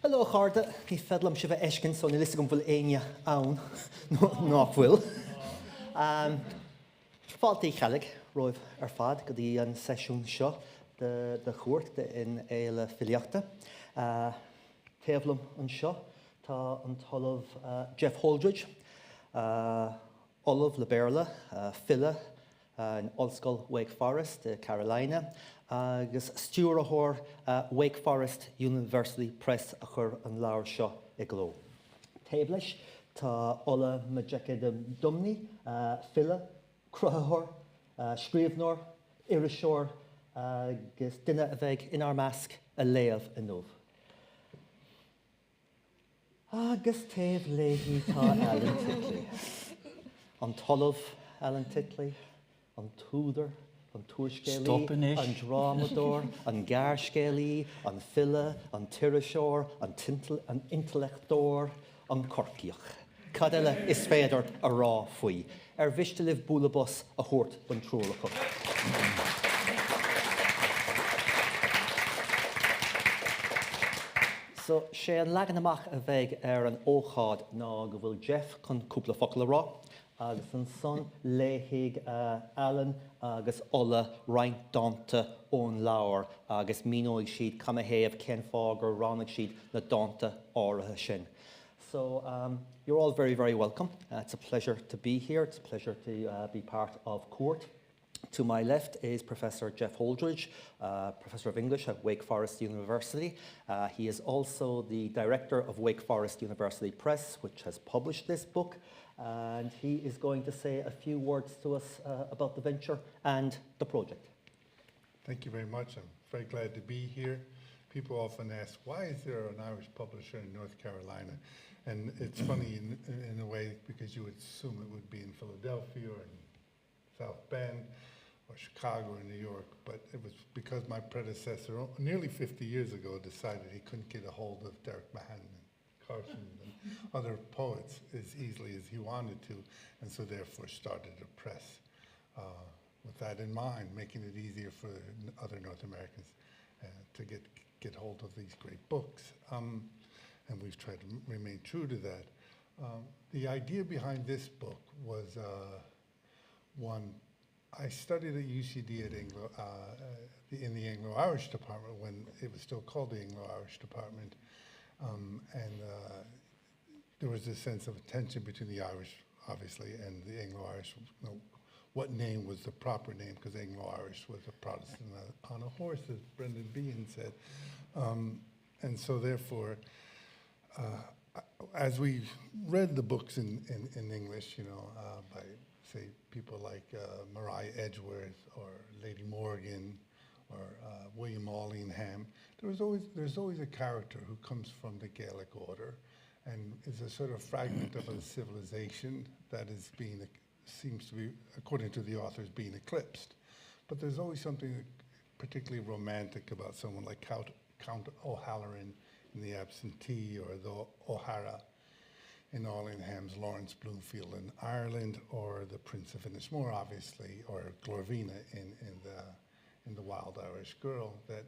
Hello a chairde, ní féidir liom sibh a fheiscint so níl fhios agam bhfuil éinne ann nó nach bhfuil. Fáilte Uí Cheallaigh romhaibh ar fad go dtí an seisiún seo de Chúirt in Fhéile Filíochta. Taobh liom anseo tá an tOllamh Geoff Holdridge, Ollamh le Béarla, file, in Ollscoil Wake Forest i Carolina agus stiúrthóir Wake Forest University Press a chuir an leabhar seo i gcló. Taobh leis tá Ola Majekodunmi, file, cruthaitheoir, scríbhneoir, iriseoir agus duine a bheidh inár measc ag léamh inniu. Agus taobh léi tá Alan Titley. An tOllamh Alan Titley, an t-údar, an t-úrscéalaí, an drámadóir, an gearrscéalaí, an file, an t-iriseoir, an t-intleachtóir, an Corcaíoch. Cad eile is féidir a rá faoi? Ar mhiste libh bualadh bos a thabhairt don triúr acu? So, sé an leagan amach a bheidh ar an ócáid ná go bhfuil Geoff chun cúpla focal a rá agus ansan léifidh Alan agus Ola roinnt dánta ón leabhar agus míneoidh siad canathaobh, cén fáth gur roghnaigh siad na dánta áirithe sin. So um, you're all very, very welcome. Uh, it's a pleasure to be here. It's a pleasure to uh, be part of Cúirt. To my left is Professor Geoff Holdridge, uh, Professor of English at Wake Forest University. Uh, he is also the director of Wake Forest University Press, which has published this book. And he is going to say a few words to us uh, about the venture and the project. Thank you very much. I'm very glad to be here. People often ask, why is there an Irish publisher in North Carolina? And it's funny in, in a way because you would assume it would be in Philadelphia or in South Bend or Chicago or New York, but it was because my predecessor, nearly 50 years ago, decided he couldn't get a hold of Derek Mahan and Carson and other poets as easily as he wanted to, and so therefore started a press. Uh, with that in mind, making it easier for other North Americans uh, to get, get hold of these great books. Um, and we've tried to remain true to that. Um, the idea behind this book was uh, one, I studied at UCD at Anglo, uh, uh, in the Anglo-Irish department when it was still called the Anglo-Irish department. Um, and uh, there was this sense of tension between the Irish, obviously, and the Anglo-Irish. You know, what name was the proper name? Because Anglo-Irish was a Protestant on a horse, as Brendan Behan said. Um, and so therefore, uh, as we read the books in, in, in English, you know, uh, by, say, people like uh, Maria Edgeworth or Lady Morgan or uh, William Allingham, there was always, there's always a character who comes from the Gaelic order and is a sort of fragment of a civilization that is being, seems to be, according to the authors, being eclipsed. But there's always something particularly romantic about someone like Count, Count O'Halloran in The Absentee or the O'Hara in Allingham's Lawrence Bloomfield in Ireland or the Prince of Inishmore, obviously, or Glorvina in, in, the, in The Wild Irish Girl, that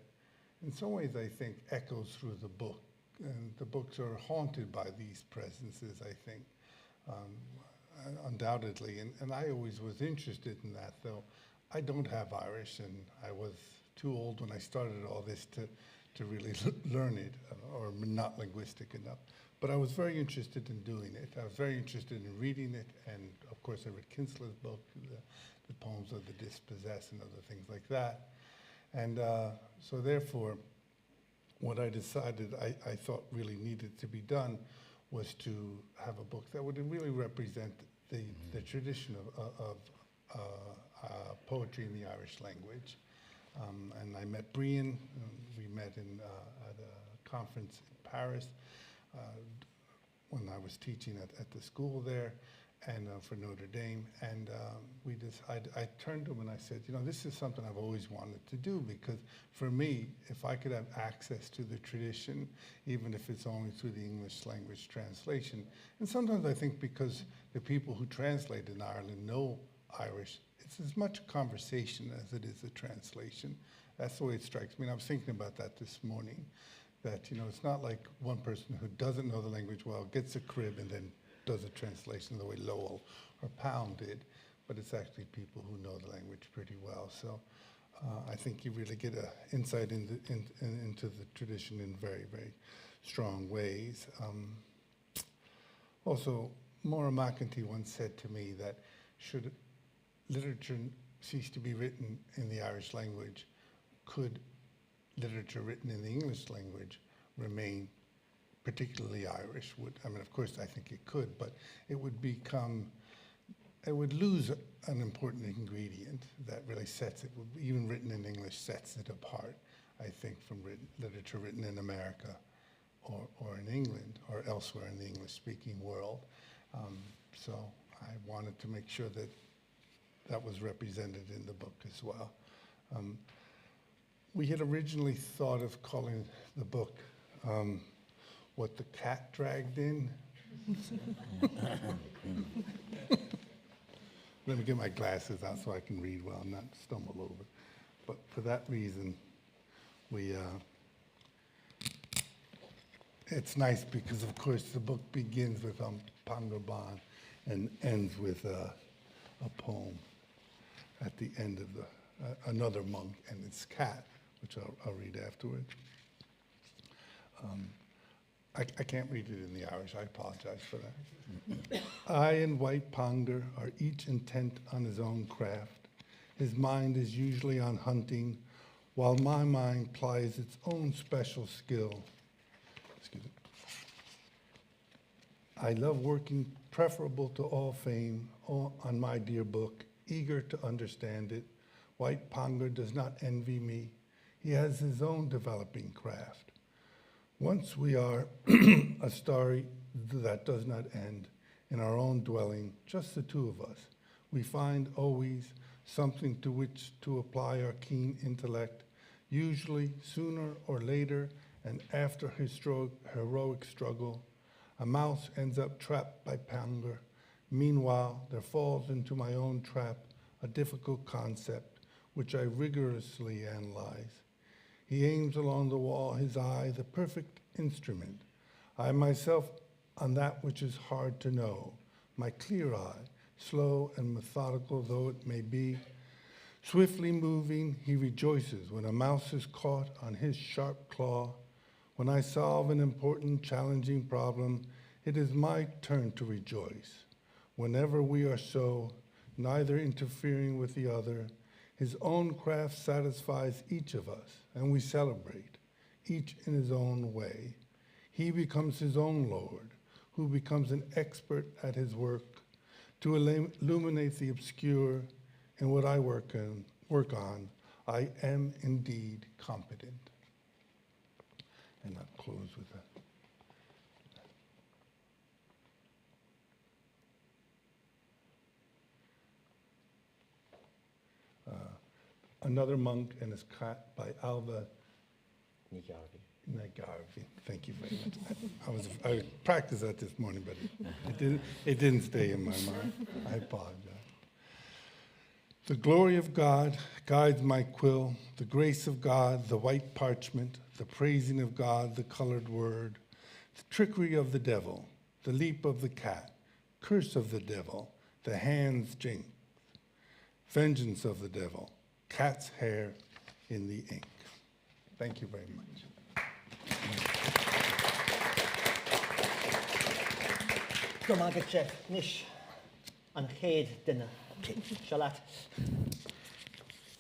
in some ways I think echoes through the book. And the books are haunted by these presences, I think, um, undoubtedly. And, and I always was interested in that, though. I don't have Irish, and I was too old when I started all this to, to really learn it, uh, or not linguistic enough. But I was very interested in doing it. I was very interested in reading it, and of course I read Kinsella's book, the, the poems of the dispossessed and other things like that. And uh, so therefore, what I decided I, I thought really needed to be done was to have a book that would really represent the, mm -hmm. the tradition of, of uh, uh, poetry in the Irish language. Um, and I met Brian. We met in, uh, at a conference in Paris uh, when I was teaching at, at the school there and uh, for Notre Dame. And um, we just, I, I turned to him and I said, you know, this is something I've always wanted to do because for me, if I could have access to the tradition, even if it's only through the English language translation, and sometimes I think because the people who translate in Ireland know Irish, it's as much a conversation as it is a translation. That's the way it strikes me. And I was thinking about that this morning. That, you know, it's not like one person who doesn't know the language well gets a crib and then does a translation the way Lowell or Pound did, but it's actually people who know the language pretty well. So uh, I think you really get an insight in the, in, in, into the tradition in very, very strong ways. Um, also, Maura McEntee once said to me that should literature cease to be written in the Irish language, could literature written in the English language remain particularly Irish? Would I mean, of course, I think it could, but it would become, it would lose an important ingredient that really sets it, even written in English, sets it apart, I think, from written, literature written in America or, or in England or elsewhere in the English-speaking world. Um, so I wanted to make sure that that was represented in the book as well. Um, we had originally thought of calling the book um, What the Cat Dragged In. Let me get my glasses out so I can read well and not stumble over. But for that reason, we uh, it's nice because, of course, the book begins with um, Pangur Bán and ends with uh, a poem at the end of the uh, another monk and its cat, which I'll, I'll read afterwards. Um, I, I can't read it in the Irish. I apologize for that. I and White Pangur are each intent on his own craft. His mind is usually on hunting, while my mind plies its own special skill. Excuse me. I love working preferable to all fame on my dear book, eager to understand it. White Pangur does not envy me. He has his own developing craft. Once we are a story that does not end in our own dwelling, just the two of us, we find always something to which to apply our keen intellect, usually sooner or later and after his heroic struggle, a mouse ends up trapped by Pangur. Meanwhile, there falls into my own trap a difficult concept, which I rigorously analyze. He aims along the wall his eye, the perfect instrument. I myself on that which is hard to know, my clear eye, slow and methodical though it may be. Swiftly moving, he rejoices when a mouse is caught on his sharp claw. When I solve an important, challenging problem, it is my turn to rejoice. Whenever we are so, neither interfering with the other, his own craft satisfies each of us, and we celebrate, each in his own way. He becomes his own Lord, who becomes an expert at his work to illuminate the obscure in what I work, in, work on. I am indeed competent. And I'll close with that. Uh, Another Monk and His Cat by Ailbhe Ní Ghearbhuigh. Ní Ghearbhuigh. Thank you very much. I, I was I practiced that this morning, but it, it didn't it didn't stay in my mind. I apologize. The glory of God guides my quill, the grace of God, the white parchment, the praising of God, the colored word, the trickery of the devil, the leap of the cat, curse of the devil, the hand's jinx, vengeance of the devil, cat's hair in the ink. Thank you very much. Go raibh maith agat Jeff. Anois an chéad duine. Seo leat.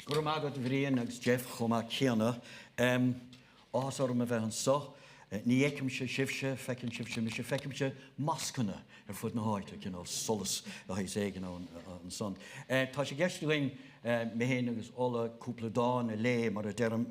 Go raibh maith agat a Bhriain agus Jeff chomh maith céanna. Áthas orm a bheith anseo. Ní fheicimse sibhse, feiceann sibhse mise, feicimse mascanna ar fud na háite, cineál solas de shaghas éigin ansan. Tá sé i gceist againn, mé féin agus Ola, cúpla dán a léamh, mar a deirim,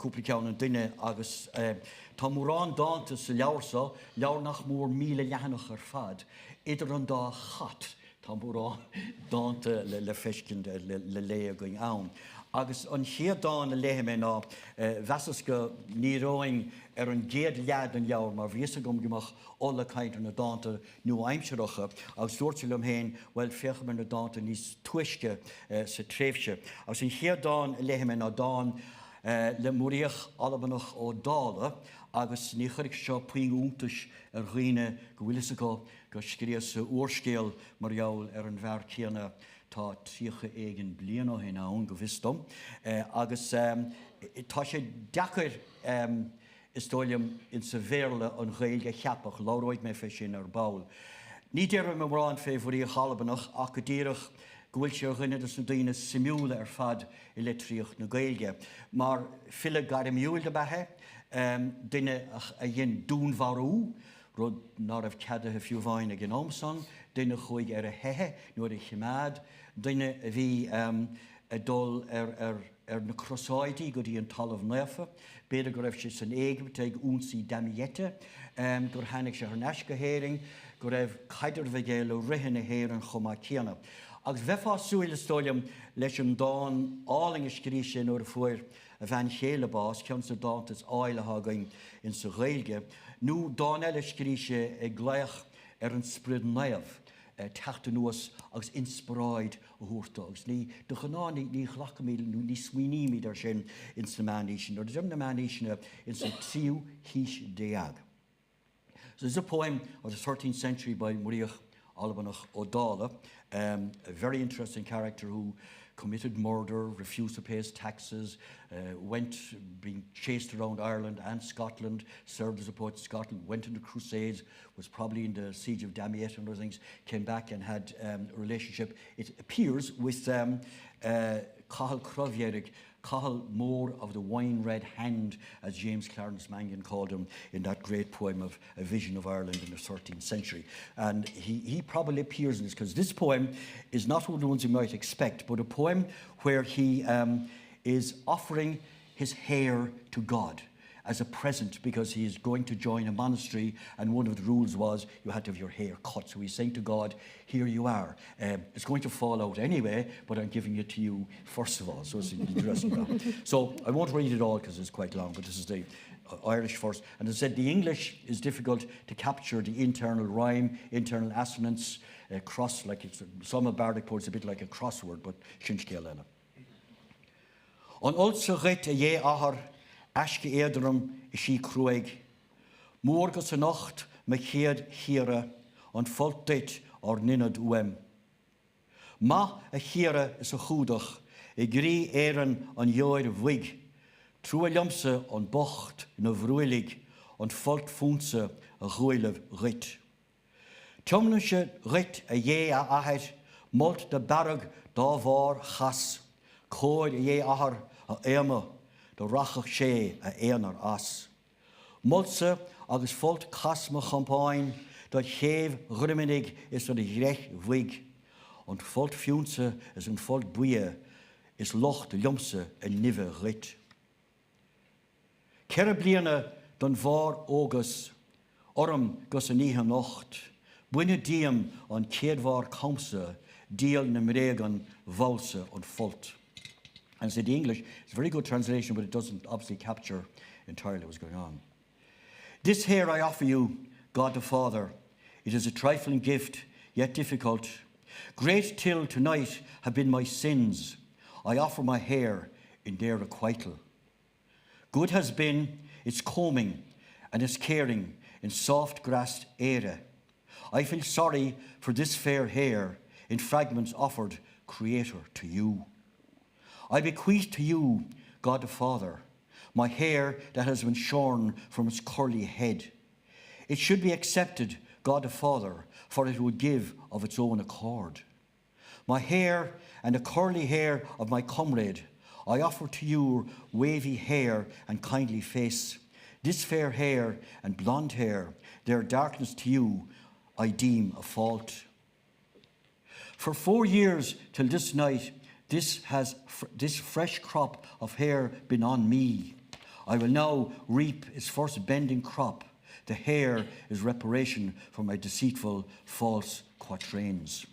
cúpla ceann an duine agus tá mórán dánta sa leabhar seo, leabhar nach mór 1,000 leathanach ar fad, idir an dá chat. Tá mórán dánta le feiscint, le léamh againn ann. Agus an chéad dán a léifidh mé ná, mheasas go ndíreoinn ar an gcéad leath den leabhar mar bhí fhios agam go mbeadh Ola ag caint ar na dánta nua-aimseartha agus dúirt liom féin, bhuel, féachfaidh mé ar na dánta níos túisce sa tréimhse. Agus an chéad dán a léifidh mé ná dán. le Muiríoch Albanach Ó Dálaigh agus ní chuirfidh seo puinn iontais ar dhaoine go bhfuil fhios acu go scríos-sa úrscéal mar gheall ar an bhfear céanna tá 30 éigin bliain ó shin ann, go bhfios dom, agus tá sé deacair, is dóigh liom, insa Bhéarla an Ghaeilge a cheapadh, labhróidh mé fé sin ar ball. Ní déarfaidh mé mórán fé Mhuiríoch Albanach ach go díreach go bhfuil sé ar dhuine de na daoine suimiúla ar fad i litríocht na Gaeilge. Mar file gairmiúil dob ea é, duine a dhein dúnmharú, rud ná raibh ceadaithe fiú amháin ag an am san, duine a chuaigh ar a theitheadh nó ar a chimeád, duine a bhí ag dul ar ar na Crosáidí go dtí an Talamh Naofa, b'fhéidir go raibh sé san Éigipt ag ionsaí Damietta, gur tháinig sé thar n-ais go hÉirinn, go raibh caidreamh aige le ríthe na hÉireann chomh maith céanna. Agus bheifeá ag súil, is dóigh liom, leis an dán álainn a scrígh sé nuair a fuair a bhean chéile bás, ceann de na dánta is áille atá againn insa Ghaeilge, nó dán eile a scrígh sé ag glaoch ar an Sprid Naomh teacht anuas agus inspioráid a thabhairt dó. Agus ní, de ghnáth ní, ní ghlacaimid nó ní smaoinímid air sin ins na meánaoiseanna. Nuair a deirim na meánaoiseanna, ins an tríú haois déag. So this is a poem of the 13th century by Muiríoch Albanach Ó Dálaigh, um, a very interesting character who committed murder, refused to pay his taxes, uh, went being chased around Ireland and Scotland, served as a poet in Scotland, went into crusades, was probably in the siege of Damietta and other things, came back and had um, a relationship, it appears, with um, uh, Cathal Crobhdhearg, Cathal Mór of the wine red hand, as James Clarence Mangan called him in that great poem of A Vision of Ireland in the 13th century. And he, he probably appears in this because this poem is not one of the ones you might expect, but a poem where he um, is offering his hair to God as a present because he is going to join a monastery and one of the rules was you had to have your hair cut. So he's saying to God, here you are. Um, it's going to fall out anyway, but I'm giving it to you first of all. So it's interesting. so I won't read it all because it's quite long, but this is the uh, Irish first. And as I said, the English is difficult to capture the internal rhyme, internal assonance, uh, cross, like it's, some of bardic poets a bit like a crossword, but sin scéal eile. An fholt-sa dhuit, a Dhé Athar, aisce éadrom is í cruaidh. Mór 'gus anocht mo chéad chíoradh an folt duit ár n-ionad uaim. Maith a chíoradh is a chumhdach i gcroí Éireann an gheoir bhoig, trua liomsa an bocht 'na bhruiligh an folt fúnsa a ghuaillibh dhuit. Tiomnaimse dhuit, a Dhé, a Athair, molt do bearradh dá bharr chas, cóir, a Dhé Athar, a aomadh, do rachadh sé a aonar as. Molt-sa agus folt cas mo chompáin do chéibh dhroimeanaigh is don ghreich bhoig, an folt fiúnsa is an folt buidhe is locht liomsa a nimhe dhuit. 4 bliana don bharr ógas orm 'gus an oíche anocht, baineadh díom an chéad bharr camsa, díol na mbréagan mhallsa an folt. And so the English, it's a very good translation, but it doesn't obviously capture entirely what's going on. This hair I offer you, God the Father, it is a trifling gift, yet difficult. Great till tonight have been my sins. I offer my hair in their requital. Good has been its combing and its caring in soft-grassed Eire. I feel sorry for this fair hair in fragments offered, Creator, to you. I bequeath to you, God the Father, my hair that has been shorn from its curly head. It should be accepted, God the Father, for it would give of its own accord. My hair and the curly hair of my comrade, I offer to you wavy hair and kindly face. This fair hair and blonde hair, their darkness to you, I deem a fault. For four years till this night, this has this fresh crop of hair been on me. I will now reap its first bending crop. The hair is reparation for my deceitful false quatrains.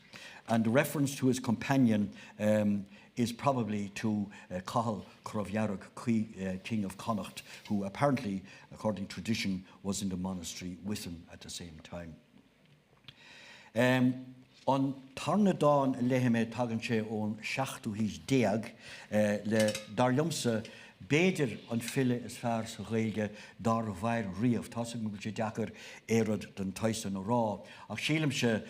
And the reference to his companion um, is probably to uh, Cathal Crobhdhearg, uh, king of Connacht, who apparently, according to tradition, was in the monastery with him at the same time. Um, an tarna dán a léifidh mé tagann sé ón seachtú haois déag eh, le dar liomsa B'fhéidir an file is fearr sa Ghaeilge dár mhair riamh. Tá's agam go bhfuil sé deacair aon rud den tsaghas san a rá, ach sílimse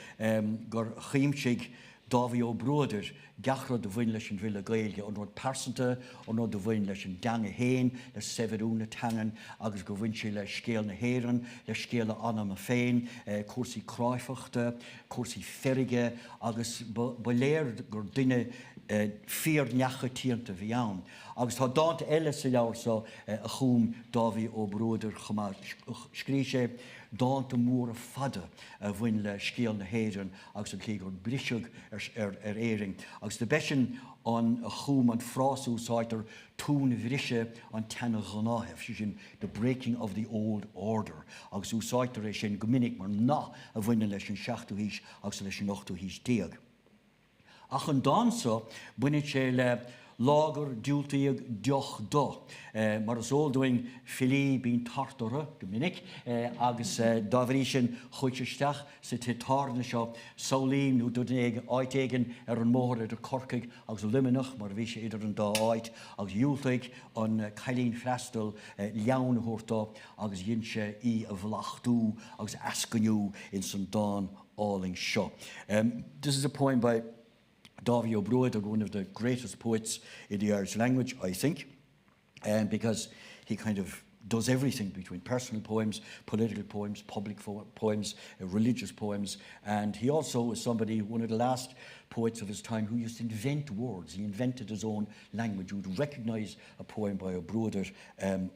gur chuimsigh Dáibhí Ó Bruadair gach rud a bhain leis an bhfile Gaeilge, an rud pearsanta, an rud a bhain leis an dteanga féin, le saibhriú na teangan agus gur bhain sé le scéal na hÉireann, le scéal a anama féin, cúrsaí cráifeachta, cúrsaí feirge agus ba léir gur duine fíor-neamhchoitianta a bhí ann. Agus tá dánta eile sa leabhar seo a chum Dáibhí Ó Bruadair chomh maith. Scríobh sé dánta móra fada a bhain le scéal na hÉireann agus an tslí gur briseadh ar Éirinn. Agus do b'eisean an a chum an frása a úsáidtear, túnbhriseadh an tseana-ghnáthaimh, sé sin, the breaking of the old order, agus úsáidtear é sin go minic mar nath a bhaineann leis an seachtú haois agus leis an ochtú haois déag. Ach an dán so, baineann sé le lá gur diúltaíodh deoch do. Mar is eol dúinn, filí, bíonn tart orthu go minic agus dá bhrí sin chuaigh sé isteach sa tigh tábhairne seo, samhlaím, nó duine éigin, áit éigin ar an mbóthar idir Corcaigh agus Luimneach, mar a bhí sé idir an dá áit, agus dhiúltaigh an cailín freastail leann a thabhairt dó agus dhein sé í a mhaslachtú agus a eascainiú ins an dán álainn seo. This is a poem by Dáibhí Ó Bruadair, one of the greatest poets in the Irish language, I think, because he kind of does everything between personal poems, political poems, public poems, religious poems, and he also was somebody, one of the last poets of his time, who used to invent words. He invented his own language. You would recognize a poem by Ó Bruadair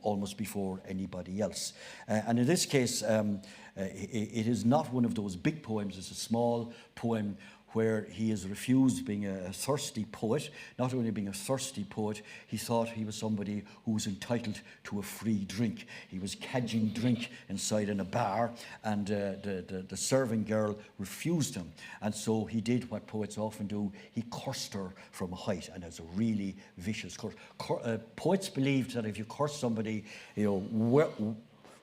almost before anybody else. And in this case, it is not one of those big poems, it's a small poem where he is refused being a thirsty poet. Not only being a thirsty poet, he thought he was somebody who was entitled to a free drink. He was cadging drink inside in a bar, and the serving girl refused him. And so he did what poets often do, he cursed her from a height, and it's a really vicious curse. Poets believed that if you curse somebody, you know,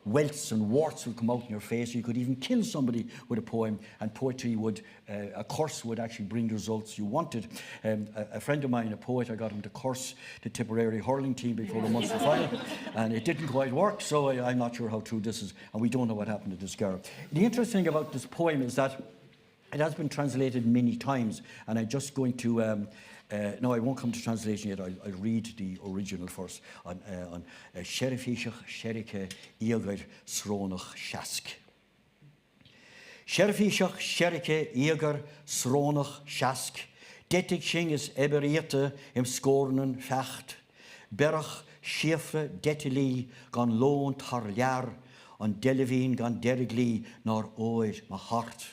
welts and warts would come out in your face. You could even kill somebody with a poem, and poetry would, a curse would actually bring the results you wanted. A friend of mine, a poet, I got him to curse the Tipperary hurling team before the Munster final, and it didn't quite work, so I'm not sure how true this is, and we don't know what happened to this girl. The interesting thing about this poem is that it has been translated many times, and I'm just going to... No, I won't come to translation yet. I'll read the original first. An Seirbhíseach Seirgthe Íogair Srónach Seasc. Seirbhíseach seirgthe íogair srónach seasc, d'eitigh sinn is oibir iata im scórnan feacht, Bearach síofra d'eitilí gan lón tar lear, an deilbhín gan deirglí nár fhóir mo thart.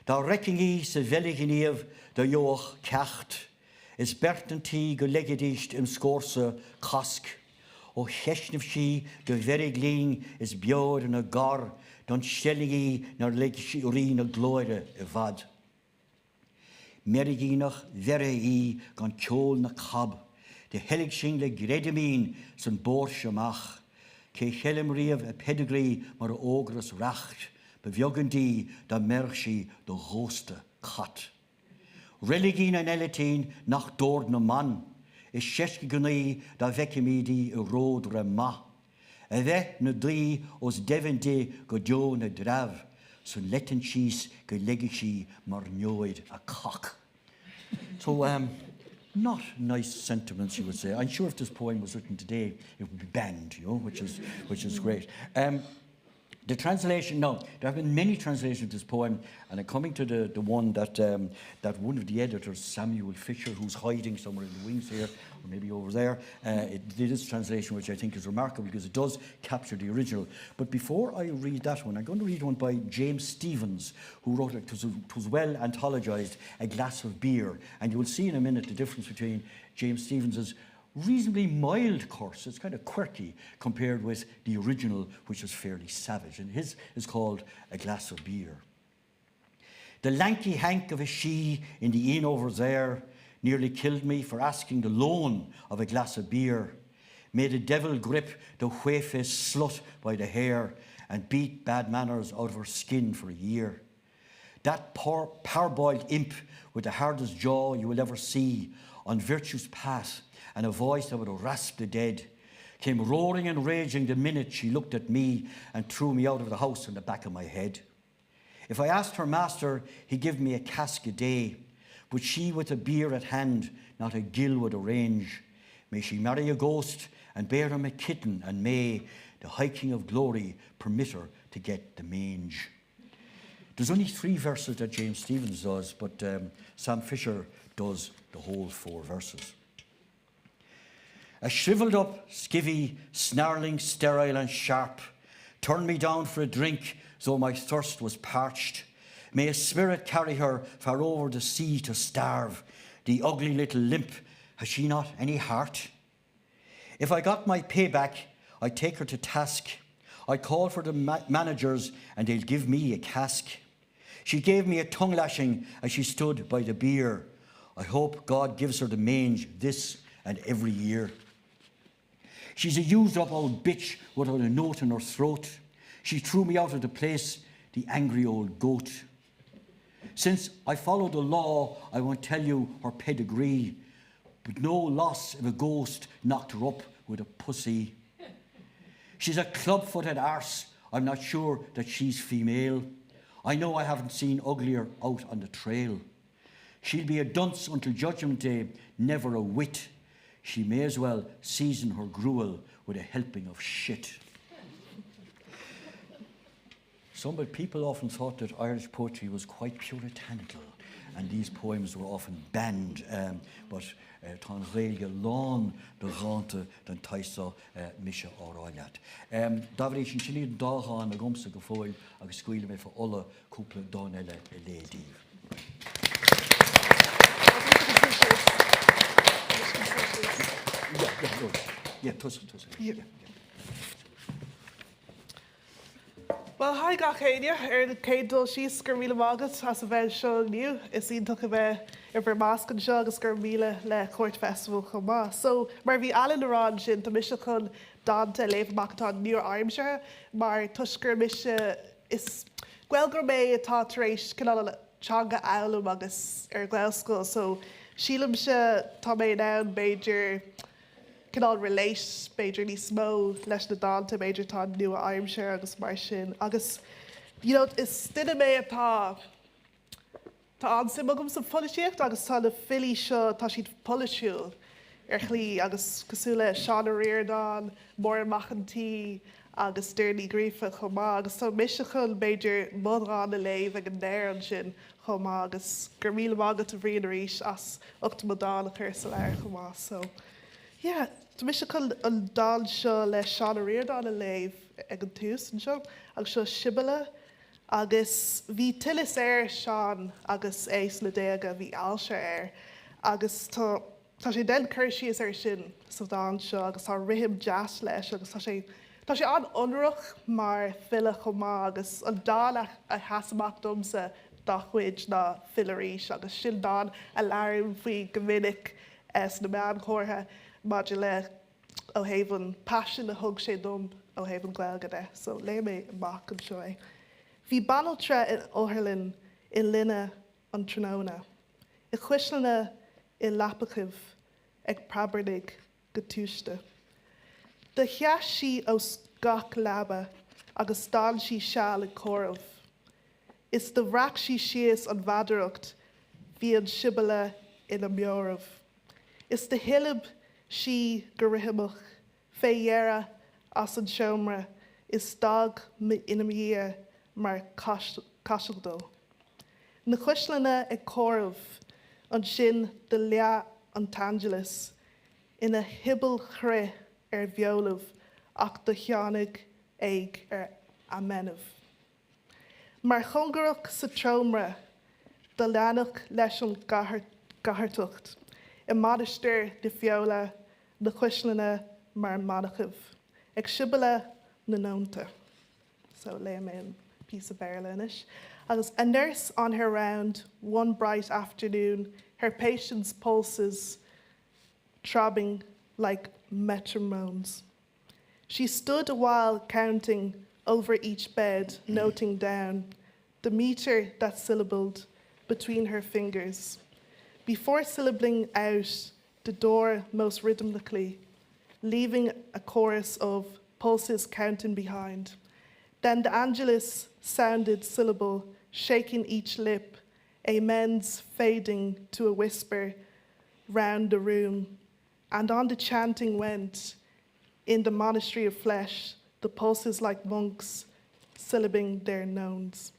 Dá reicfinn í sa bhfeilghníomh do gheobhadh ceacht, Is beart an tí go leigfidíst im scórsa cosc. Ó cheisnibh sí do mheirg linn is beoir ina gar Don seilg í nár lig Rí na Glóire i bhfad. Meirgíneach bheirthe í gan ceol na cab, Do theilg sinn le greidimín 's an bpóirse amach. Cé cheilim riamh a pedigree mar a fhógras reacht, Ba bheag an díth dá mbeirfeadh sí do ghósta cat. Reiligín an eilitín nach d'órd na mban, Is seisce gnaoi dá bhfeicimíd í i ród re maith. A bheith 'na daoi ós deimhin di go deo na dtreabh, 's an leitean síos go leigfidh sí mar neoid a cac. So, not nice sentiments, you would say. I'm sure if this poem was written today, it would be banned, you know, which is, which is great. The translation, now, there have been many translations of this poem, and I'm coming to the, the one that, that one of the editors, Samuel Fisher, who's hiding somewhere in the wings here, or maybe over there, it did this translation, which I think is remarkable because it does capture the original. But before I read that one, I'm going to read one by James Stephens, who wrote it, it was well anthologized, A Glass of Beer. And you will see in a minute the difference between James Stephens's reasonably mild curse, it's kind of quirky, compared with the original, which is fairly savage. And his is called A Glass of Beer. The lanky hank of a she in the inn over there nearly killed me for asking the loan of a glass of beer. May the devil grip the whey-faced slut by the hair and beat bad manners out of her skin for a year. That parboiled imp with the hardest jaw you will ever see on virtue's path And a voice that would rasp the dead Came roaring and raging the minute she looked at me And threw me out of the house on the back of my head. If I asked her master, he'd give me a cask a day, But she with a beer at hand, not a gill would arrange. May she marry a ghost and bear him a kitten, And may the High King of Glory permit her to get the mange. There's only three verses that James Stephens does, but um, Sam Fisher does the whole four verses. A shriveled up skivvy, snarling, sterile and sharp, turned me down for a drink, though my thirst was parched. May a spirit carry her far over the sea to starve. The ugly little limp, has she not any heart? If I got my payback, I'd take her to task. I'd call for the ma managers and they'll give me a cask. She gave me a tongue lashing as she stood by the beer. I hope God gives her the mange this and every year. She's a used up old bitch without a note in her throat. She threw me out of the place, the angry old goat. Since I follow the law, I won't tell you her pedigree, but no loss if a ghost knocked her up with a pussy. She's a club-footed arse. I'm not sure that she's female. I know I haven't seen uglier out on the trail. She'll be a dunce until Judgment Day, never a wit. She may as well season her gruel with a helping of shit. Some but people often thought that Irish poetry was quite puritanical and these poems were often banned um, but uh, tá an Ghaeilge lán de dhánta den tsaghas seo uh, mise á rá leat. Um, Dá bhrí sin sin iad an dá dhán agamsa go fóill agus scaoilfidh mé fá Ola cúpla dán eile a léamh daoibh. Yeah, yeah, no, yeah, tusa, tusa. Yeah. Yeah. Bhuel, haigh gach éinne. Ar an chéad dul síos, go raibh míle maith agat as a bheith anseo inniu. Is iontach a bheith i bhur measc anseo agus go raibh míle le Cúirt Festival chomh maith. So, mar a bhí Alan a rá ansin, tá mise chun dánta a léamh amach atá nua-aimseartha mar toisc gur mise is Gaeilgeoir mé atá tar éis cineál an teanga a fhoghlaim agus ar Ghaelscoil so sílimse tá mé in ann b'fhéidir cineál relate b'fhéidir níos mó leis na dánta b'fhéidir atá nua-aimseartha agus mar sin agus you know is duine mé atá tá an-suim agam sa pholaitíocht agus tá na filí seo tá siad polaitiúil ar shlí agus cosúil le Seán Ó Ríordáin, Máire Mac an tSaoi agus Doireann Ní Ghríofa chomh maith agus tá mise chun b'fhéidir mo dhán a léamh ag an deireadh ansin chomh maith agus go raibh míle maith agat a Bhriain arís as ucht mo dán a chur sa leabhar chomh maith so yeah tá mise chun an dán seo le Seán Ó Ríordáin a léamh ag an tús anseo agus seo Sibéal agus bhí tinneas ar Seán agus é sna déaga bhí ailse air agus tá Tá sé ag déanamh cur síos air sin sa dán seo agus tá rithim deas leis agus tá sé tá sé an-ionraic mar file chomh maith agus an dán a a sheas amach domsa dá chuid ná Fill Arís agus sin dán a labhraím faoi go minic sna meáin chomhartha maidir le ó thaobh an paisean a thug sé dom ó thaobh an Ghaeilge de. So léifidh mé amach anseo é. Bhí banaltra in otharlann i loinne an tráthnóna, i gcuisleanna i leapachaibh ag preabarnaigh go túiste. Do sheas sí os gach leaba agus d'fhan sí seal ag comhaireamh. Is do bhreac sí síos an mheadaracht bhí an Sibéal ina meabhraibh. Is do shilib sí go rithimeach fé dheireadh as an seomra is d'fhág ina dhiaidh mar chaiseal dó. Na cuisleanna ag comhaireamh, ansin do leath an t-aingealas ina shiobail chrith ar bheolaibh ach do tháinig éag ar a mbeannaibh. Mar chóngarach sa tseomra do leanadh leis an gcatharthacht i Mainistir na Feola na cuisleanna mar manachaibh ag Sibéal na neonta. So léifidh mé an píosa Béarla anois. Agus a nurse on her round one bright afternoon, her patient's pulses throbbing like metronomes. She stood a while counting over each bed, noting down the meter that syllabled between her fingers. Before syllabling out the door most rhythmically, leaving a chorus of pulses counting behind. Then the angelus sounded syllable, shaking each lip, amens fading to a whisper round the room. And on the chanting went, in the monastery of flesh, the pulses like monks syllabing their knowns.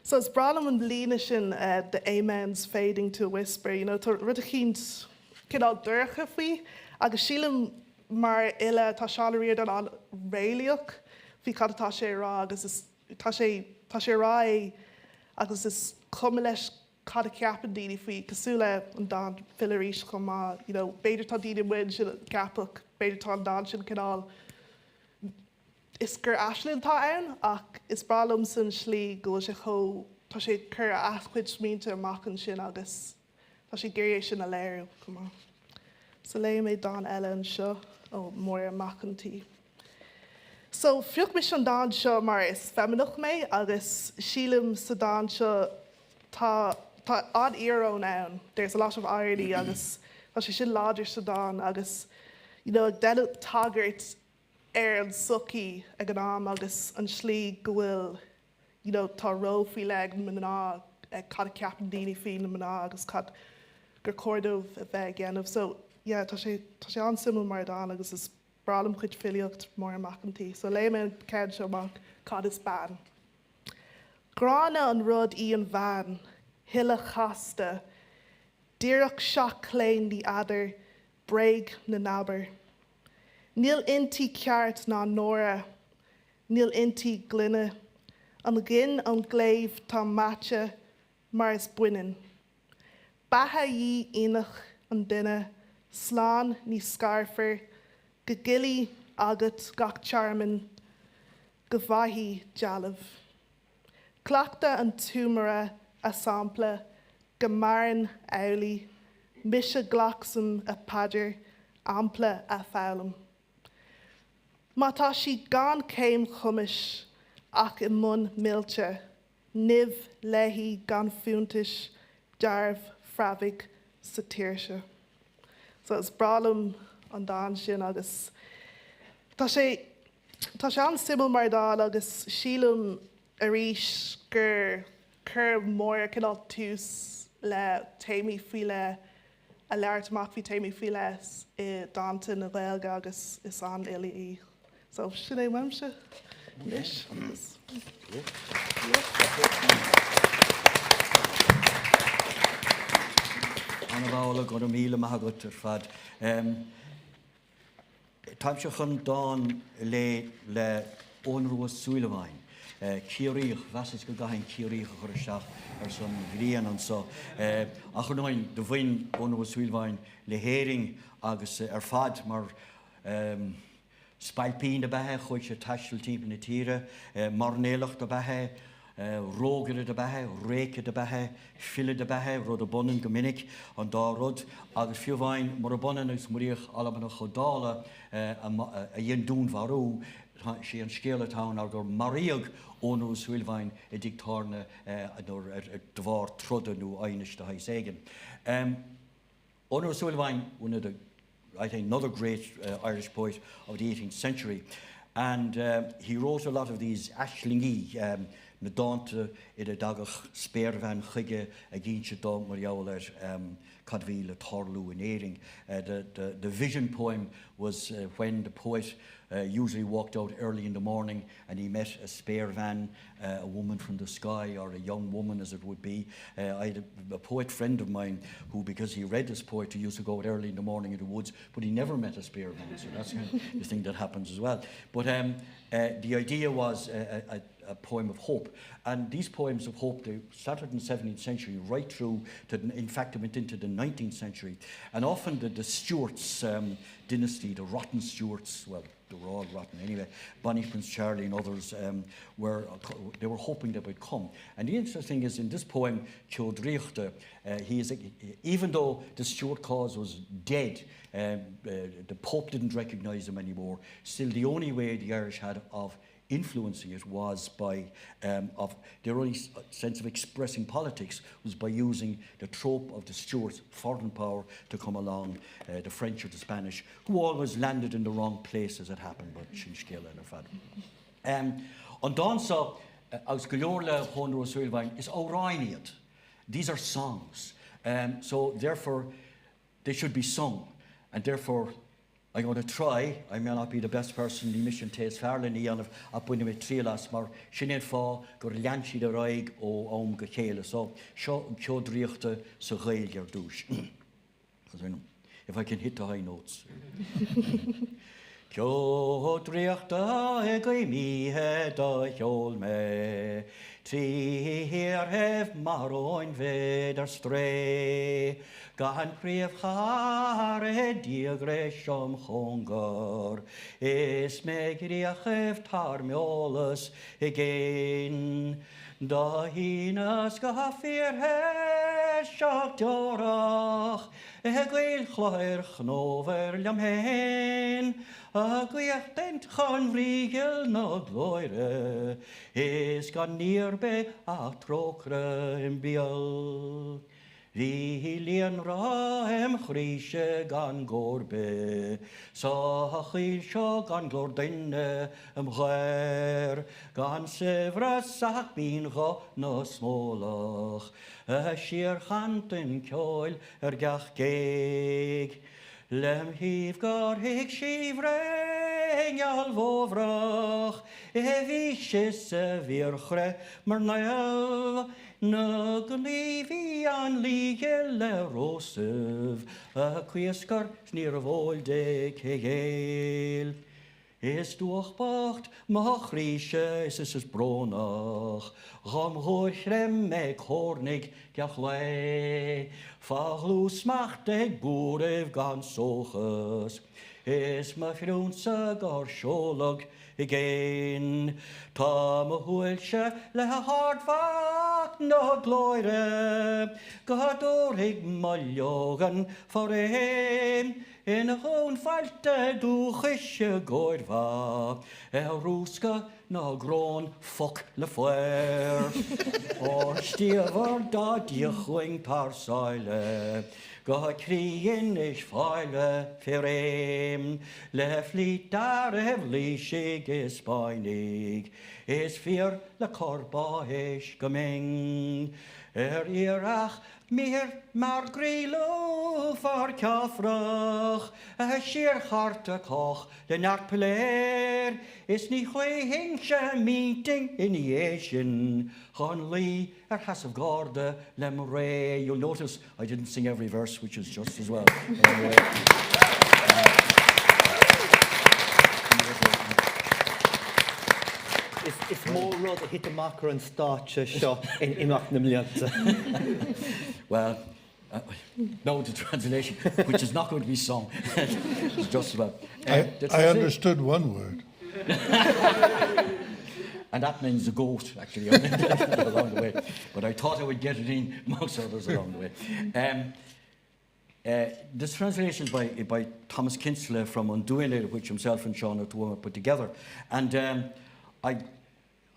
So is breá liom an líne sin uh, the amens fading to a whisper, you know, tá rud eicínt cineál dorcha faoi agus sílim mar fhile tá Seán Ó Ríordáin an-réalaíoch faoi cad atá sé a rá agus is tá sé tá sé a rá é agus is cuma leis cad a cheapann daoine faoi, cosúil le an dán Fill Arís chomh maith, you know, b'fhéidir tá daoine amuigh ansin a cheapfadh, b'fhéidir tá an dán sin cineál, is gur aisling atá ann ach is breá liomsa an slí go bhfuil sé chomh, tá sé ag cur a chuid smaointe amach ansin agus tá sé ag iarraidh é sin a léiriú chomh maith. So léifidh mé dán eile anseo ó Máire Mac an tSaoi. So phioc mise an dán seo mar is feimineach mé agus sílim sa dán seo tá tá an-íoróin ann, there's a lot of irony agus tá sé sin láidir sa dán agus you know ag déanamh tagairt ar an tsochaí ag an am agus an slí go bhfuil you know tá ról faoi leith ag mná, cad a cheapann daoine faoi na mná agus cad gur chóir dóibh a bheith ag déanamh. So yeah tá sé tá sé an-suimiúil mar dhán agus is breá liom cuid filíocht Máire Mac an tSaoi. So léifidh mé an ceann seo amach, Cad is bean? Gránna an rud í an bhean, huile chasta, díreach seacht-chlaon ní fheadar, bréag na n-abair. Níl inti ceart ná náire, níl inti glaine, an ghin ón gcléibh tá meáite mar is baineann. Beatha dhi aonach an duine, slán ní scarfar, go gile agat gach tearmann, go bhfaighidh dealbh. Cleachtadh an t-iomaire a sampla go maireann amhlaidh, mise glacaim a paidir ampla a foghlaim. Má tá sí gan céim chumais ach i mbun millte, nimh léi gan fiúntais dearbh phreabfaidh sa tsaoirse. So is breá liom an dán sin agus tá sé Tá sé an-suimiúil mar dhán agus sílim arís gur chuir Máire cineál tús le téamaí faoi leith a labhairt amach faoi téamaí faoi leith i dánta na Gaeilge agus is an-fhile í. So sin é uaimse anois agus. An-mhaith, go raibh míle maith agat ar fad. Táimse chun dán a léamh le Eoghan Rua Ó Súilleabháin, Ciarraíoch, mheasas go gcaithfinn Ciarraíoch a chur isteach ar son Bhriain anso. Ach ar ndóigh, do bhain Eoghan Rua Ó Súilleabháin le hÉirinn agus ar fad mar spailpín ab ea é, chuaigh sé ag taisteal timpeall na tíre, mairnéalach dob ea é, Rógaire dob ea é, réice dob ea é, file dob ea é, rud ab ionann go minic, an dá rud, agus fiú amháin murab ionann agus Muiríoch Albanach Ó Dálaigh a dhein dúnmharú, sé an scéal atá ann ná gur maraíodh Eoghan Rua Ó Súilleabháin i dtigh tábhairne de bharr troda nó aighnis de shaghas éigin. Eoghan Rua Ó Súilleabháin, one of the I think another great uh, Irish poet of the 18th century. And uh, he wrote a lot of these aislingí, um, na dánta ina dtagadh spéirbhean chuige ag inse dó mar gheall ar um, cad a bhí le tarlú in Éirinn. Uh, the, the, the vision poem was uh, when the poet uh, usually walked out early in the morning and he met a spéirbhean, uh, a woman from the sky or a young woman as it would be. Uh, I had a, a poet friend of mine who, because he read this poetry, used to go out early in the morning in the woods, but he never met a spéirbhean, so that's kind of the thing that happens as well. But um, uh, the idea was a, a, a poem of hope. And these poems of hope, they started in the 17th century right through to, in fact, they went into the 19th century. And often the, the Stuarts um, dynasty, the rotten Stuarts, well, they were all rotten anyway, Bonnie Prince Charlie and others, um, were, they were hoping they would come. And the interesting thing is, in this poem, Ceo Draíochta, uh, he is, even though the Stuart cause was dead, um, uh, the Pope didn't recognise him anymore, still the only way the Irish had of influencing it was by um, of their only sense of expressing politics was by using the trope of the Stuarts foreign power to come along, uh, the French or the Spanish, who always landed in the wrong place as it happened, but sin scéal eile ar fad. Um, an dán seo uh, agus go leor le hEoghan Rua Ó Súilleabháin is amhráin iad. These are songs. Um, so therefore they should be sung and therefore I'm going to try, I may not be the best person, ní mise an té is fearr lena dhéanamh ach bainfidh mé triail as mar sin é an fáth gur lean siad ar aghaidh ó am go chéile. So, seo an Ceó Draíochta sa Ghaeilge ar dtús. If I can hit the high notes. Ceo draíochta i gcoim oíche do sheol mé trí thíorthaibh mar óinmhid ar strae, Gan príomh-chara díograis im chóngar, Is mé i gcríochaibh tar m'eolas i gcéin. Do shíneas go fíorthuirseach deorach I gcoill Chlochair Chnóbhair liom féin, Ag éachtaint chun Ríghil na glóire, Is gan ní ar bith ach trócaire im béal. Bhí líonrá im chroíse gan gó ar bith Sa choill seo gan glór duine im ghair, Gan saibhreas ach bínnghuth na smólach A síorchantann ceoil ar gach géig. Lem thaobh gur shuigh siabhrae ngeal bhfómhrach, I bhfís is i bhfíorchreith mar naomh, Na gníomhaí an laoighil le rósaibh, A cuíoscar 's níorbh eol di cé ghéill. Is dubhach bocht mo chroíse is is brónach Dhom dhúirchreim mé cóirnigh gach lae Fá dhlúthsmacht ag buairimh gan sóchas Is mo phriúnsa gur seoladh i gcéin Tá mo shúilse le hArdmhac na glóire Go dtabharfaidh mo leogan fá réim Ina dhún fáilte dúchais i gcóir mhaith, Ar rúscadh ná grón foc le faor. Ár stíobhard dá díochuing tar sáile, Go croí Inis Fáile fé réim, Le flít d'fhearaibh Laoisigh is Spáinnigh, Is fíor le cor báis go mbinn Ar iarraidh Mír mar groí lúfar ceofrach, a síorchartadh cách le neart piléir, is ní chloífinnse m'intinn ina dhiaidh sin chun luí ar sheasamh garda lem ré. You'll notice I didn't sing every verse, which is just as well. Is mó rud a thit amach ar an stáitse seo in imeacht na mblianta. Well, uh, no, the translation, which is not going to be sung, it's just about. Uh, I, I understood one word. and that means a goat, actually, along the way. But I thought I would get it in amongst others along the way. Um, Uh, this translation is by, by Thomas Kinsella from Undoing which himself and Sean O'Tuama put together. And um, I,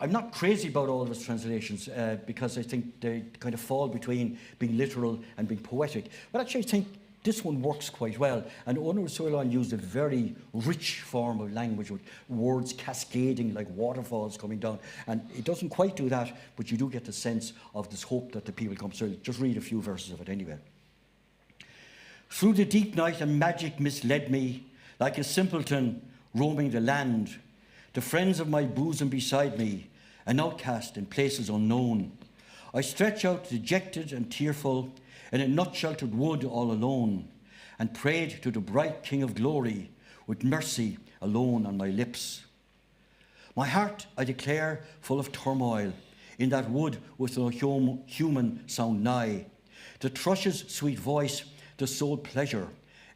I'm not crazy about all of his translations uh, because I think they kind of fall between being literal and being poetic. But actually, I think this one works quite well. And Eoghan Rua Ó Súilleabháin used a very rich form of language with words cascading like waterfalls coming down. And it doesn't quite do that, but you do get the sense of this hope that the people come. So just read a few verses of it anyway. Through the deep night a magic misled me, like a simpleton roaming the land, the friends of my bosom beside me, an outcast in places unknown. I stretch out dejected and tearful in a nut-sheltered wood all alone, and prayed to the bright King of glory with mercy alone on my lips. My heart, I declare, full of turmoil, in that wood with no hum human sound nigh. The thrush's sweet voice, the sole pleasure,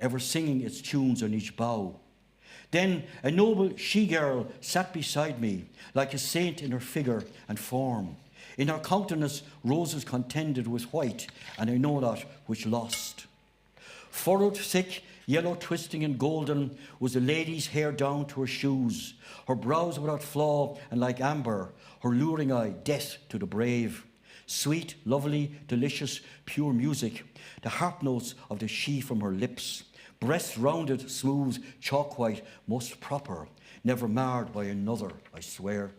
ever singing its tunes on each bough. Then a noble she-girl sat beside me, like a saint in her figure and form. In her countenance roses contended with white, and I know not which lost. Furrowed thick Yellow twisting and golden was the lady's hair down to her shoes, her brows without flaw and like amber, her luring eye death to the brave. Sweet, lovely, delicious, pure music, the harp notes of the she from her lips, breast rounded, smooth, chalk white, most proper, never marred by another, I swear.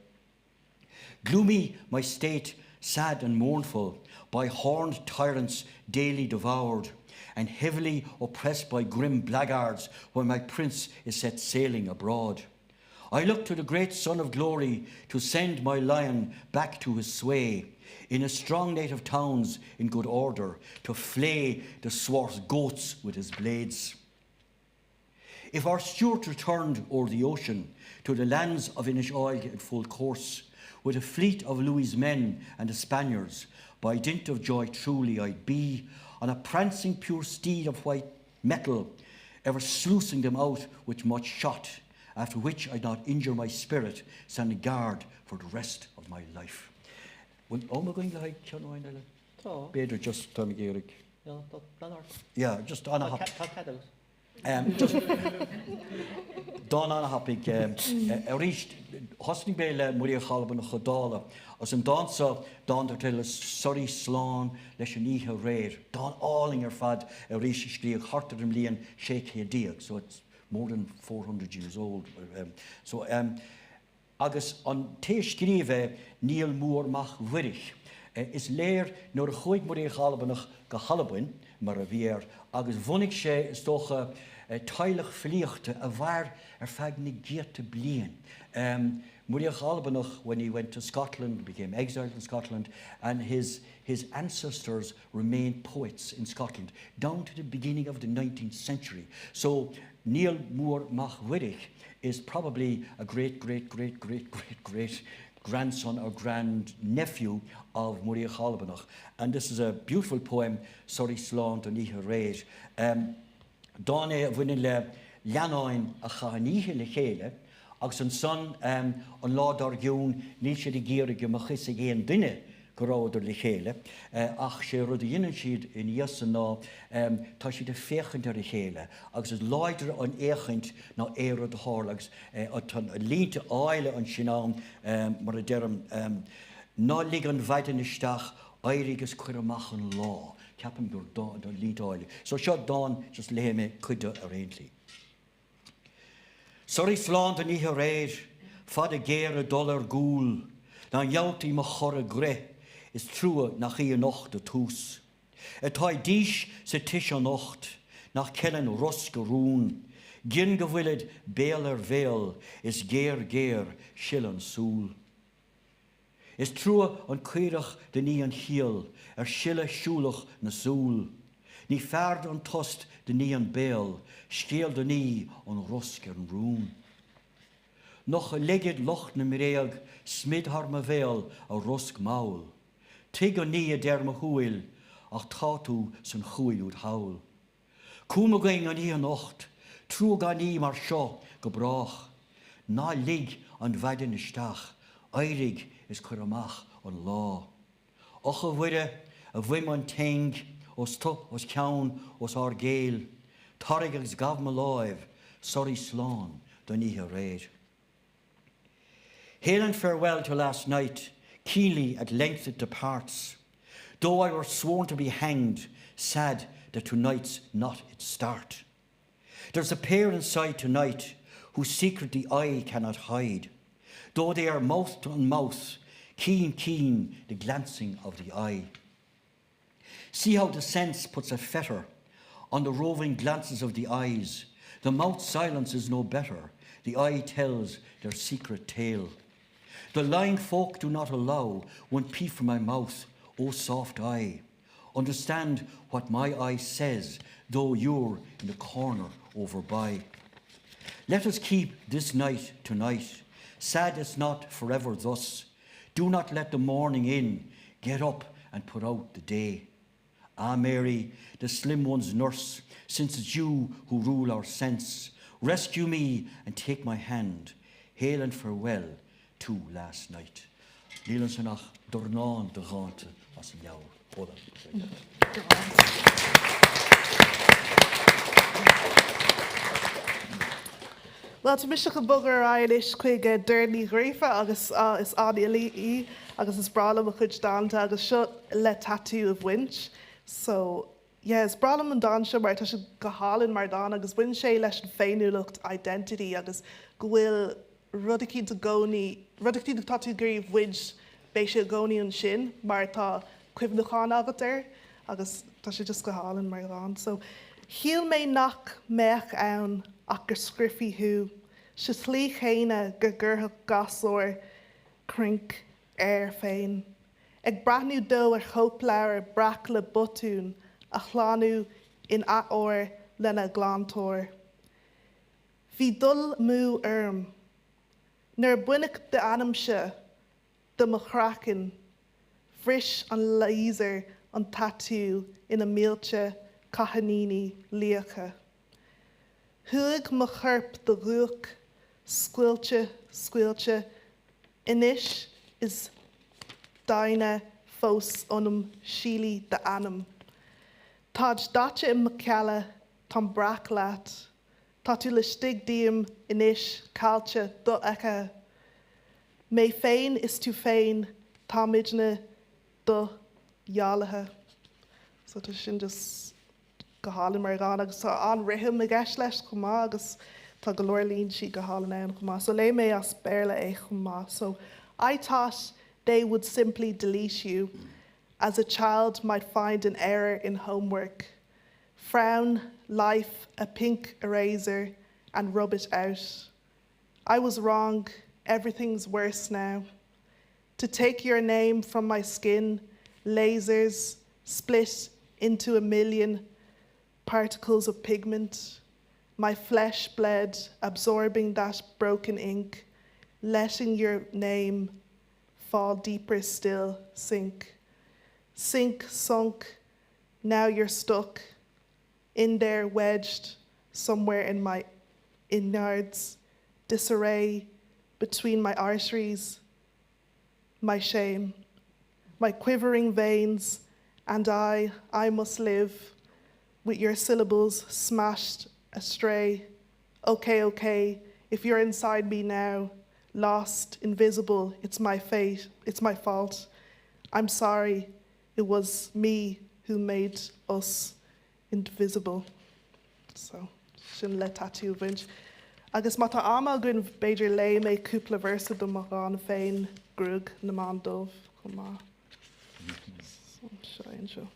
Gloomy my state, sad and mournful, by horned tyrants daily devoured, and heavily oppressed by grim blackguards when my prince is set sailing abroad. I look to the great Son of Glory to send my lion back to his sway, in his strong native towns in good order, to flay the swarth goats with his blades. If our Stuart returned o'er the ocean to the lands of Inish Oilge at full course, with a fleet of Louis's men and the Spaniards, by dint of joy truly I'd be on a prancing pure steed of white metal, ever sluicing them out with much shot, after which I'd not injure my spirit, standing guard for the rest of my life. Bhfuil am againn le haghaidh ceann amháin eile? Tá. B'fhéidir just táim ag iarraidh. Yeah, tá plean ort. Yeah, just ana-thap. Tá cead agat. Just dán ana-thapaidh. Arís, thosnaigh mé le Muiríoch Albanach Ó Dálaigh agus an dán seo, dán dar teideal Soraidh Slán leis an Oíche Aréir. Dán álainn ar fad arís a scríodh thart ar an mbliain 1600, so it's more than 400 years old. So, Agus an té a scríobh é, Niall Mór Mac Mhuirich. Is léir nuair a chuaigh Muiríoch Albanach go hAlbain, mar a bhí air, agus bhunaigh sé, is dócha, teaghlach filíochta a mhair ar feadh na gcéadta bliain. Muiríoch Albanach, when he went to Scotland, became exiled in Scotland, and his his ancestors remained poets in Scotland down to the beginning of the 19th century. So Niall Mór Mac Mhuirich is probably a great, great, great, great, great, great grandson or grandnephew of Muiríoch Albanach. And this is a beautiful poem, Soraidh Slán don Oíche Aréir. Um, dán é a bhaineann le leannáin a chaith an oíche le chéile, agus ansan um, an lá dár gcionn níl siad ag iarraidh go mbeadh fhios ag aon duine go rabhadar le chéile, ach sé rud a dhéanann siad ina dhiaidh san ná tá siad ag féachaint ar a chéile agus is láidre an fhéachaint ná aon rud a tharla agus tá línte áille ansin ann mar a deirim, Ná lig an mhaidin isteach, éirigh is cuir amach an lá. Ceapaim gur línte áille. So seo dán, just léifidh mé cuid de ar aon tslí. Soraidh slán don oíche aréir, fada géar ag dul ar gcúl, Dá ngealltaí mo chur i gcrith, is trua nach í anocht a tús. Atá i dtís sa tigh seo anocht, nach ceileann rosc a rún, Gin go bhfuilid béal ar bhéal, is géar géar sileann súl. Is trua an caorach do ní an chiall ar sileadh siúlach na súl. Ní fearrde an tost do ní an béal, scéal do ní an rosc ar an rún. Noch a leigid lucht na mbréag smid thar mo bhéal a rosc mall. Tuig an ní a deir mo shúil ach tá tú san chúil úd thall. Cúm againn an oíche anocht, trua gan í mar seo go brách. Ná lig an mhaidin isteach, éirigh is cuir amach an lá. Och a Mhuire, a bhuim an tseing, os tu os ceann os ár gcéill, taraig agus gabh mo láimh, soraidh slán don oíche aréir. Hail and farewell to last night, keenly at length it departs. Though I were sworn to be hanged, sad that tonight's not its start. There's a pair inside tonight whose secret the eye cannot hide. Though they are mouth on mouth, keen, keen the glancing of the eye. See how the sense puts a fetter on the roving glances of the eyes. The mouth silence is no better. The eye tells their secret tale. The lying folk do not allow one peep from my mouth, O soft eye. Understand what my eye says, though you're in the corner over by. Let us keep this night tonight. Sad it's not forever thus. Do not let the morning in. Get up and put out the day. Ah, Mary, the slim one's nurse, since it's you who rule our sense, rescue me and take my hand. Hail and farewell to last night. Níl ansin ach dornán de dhánta as an leabhar. Ó. Bhuel, tá mise chun bogadh ar aghaidh anois chuig Doireann Ní Ghríofa agus is an-fhile í agus is breá liom a cuid dánta agus seo le tatú a bhaint. So, yeah, is breá liom an dán seo mar tá sé go hálainn mar dhán agus baineann sé leis an féiniúlacht identity agus go bhfuil rud eicínt i gcónaí, rud eicínt atá tú ag iarraidh a bhaint, beidh sé i gcónaí ansin mar tá cuimhneachán agat air agus tá sé just go hálainn mar dhán. So, shíl mé nach mbeadh ann ach go scriosfaí thú, sa tslí chéanna go gcuirfeadh gasúr crinc air féin. Ag breathnú dó ar chóipleabhar breac le botúin a shlánú in athuair lena ghlantóir. Bhí dul amú orm. Nuair a baineadh d'ainmse de mo chraiceann, bhris an laser an tatú ina mílte cáithníní líocha. Chuaigh mo chorp de dhuac, scoilte, scaoilte, anois is doimhne fós ionam siollaí d'ainm. Táid daite i mo chealla, táim breac leat. Tá tú laistigh díom anois, caillte, dofheicthe. Mé féin is tú féin, táimidne dodhealaithe. So tá sin just go hálainn mar dhán agus tá an-rithim i gceist leis chomh maith agus tá go leor línte go hálainn ann chomh maith. So léigh mé as Béarla é chomh maith. So I thought they would simply delete you as a child might find an error in homework. Frown, life, a pink eraser and rub it out. I was wrong, everything's worse now. To take your name from my skin, lasers split into a million particles of pigment. My flesh bled, absorbing that broken ink, letting your name fall deeper still, sink. Sink, sunk, now you're stuck in there wedged somewhere in my innards, disarray between my arteries, my shame, my quivering veins, and I, I must live with your syllables smashed astray. Okay, okay, if you're inside me now, lost, invisible, it's my fate, it's my fault. I'm sorry, it was me who made us indivisible. So sin le tatú a bhaint. Agus má tá am againn b'fhéidir léifidh mé cúpla véarsa de mo dhán féin Gruaig na mBan Dubh chomh maith. So, seo.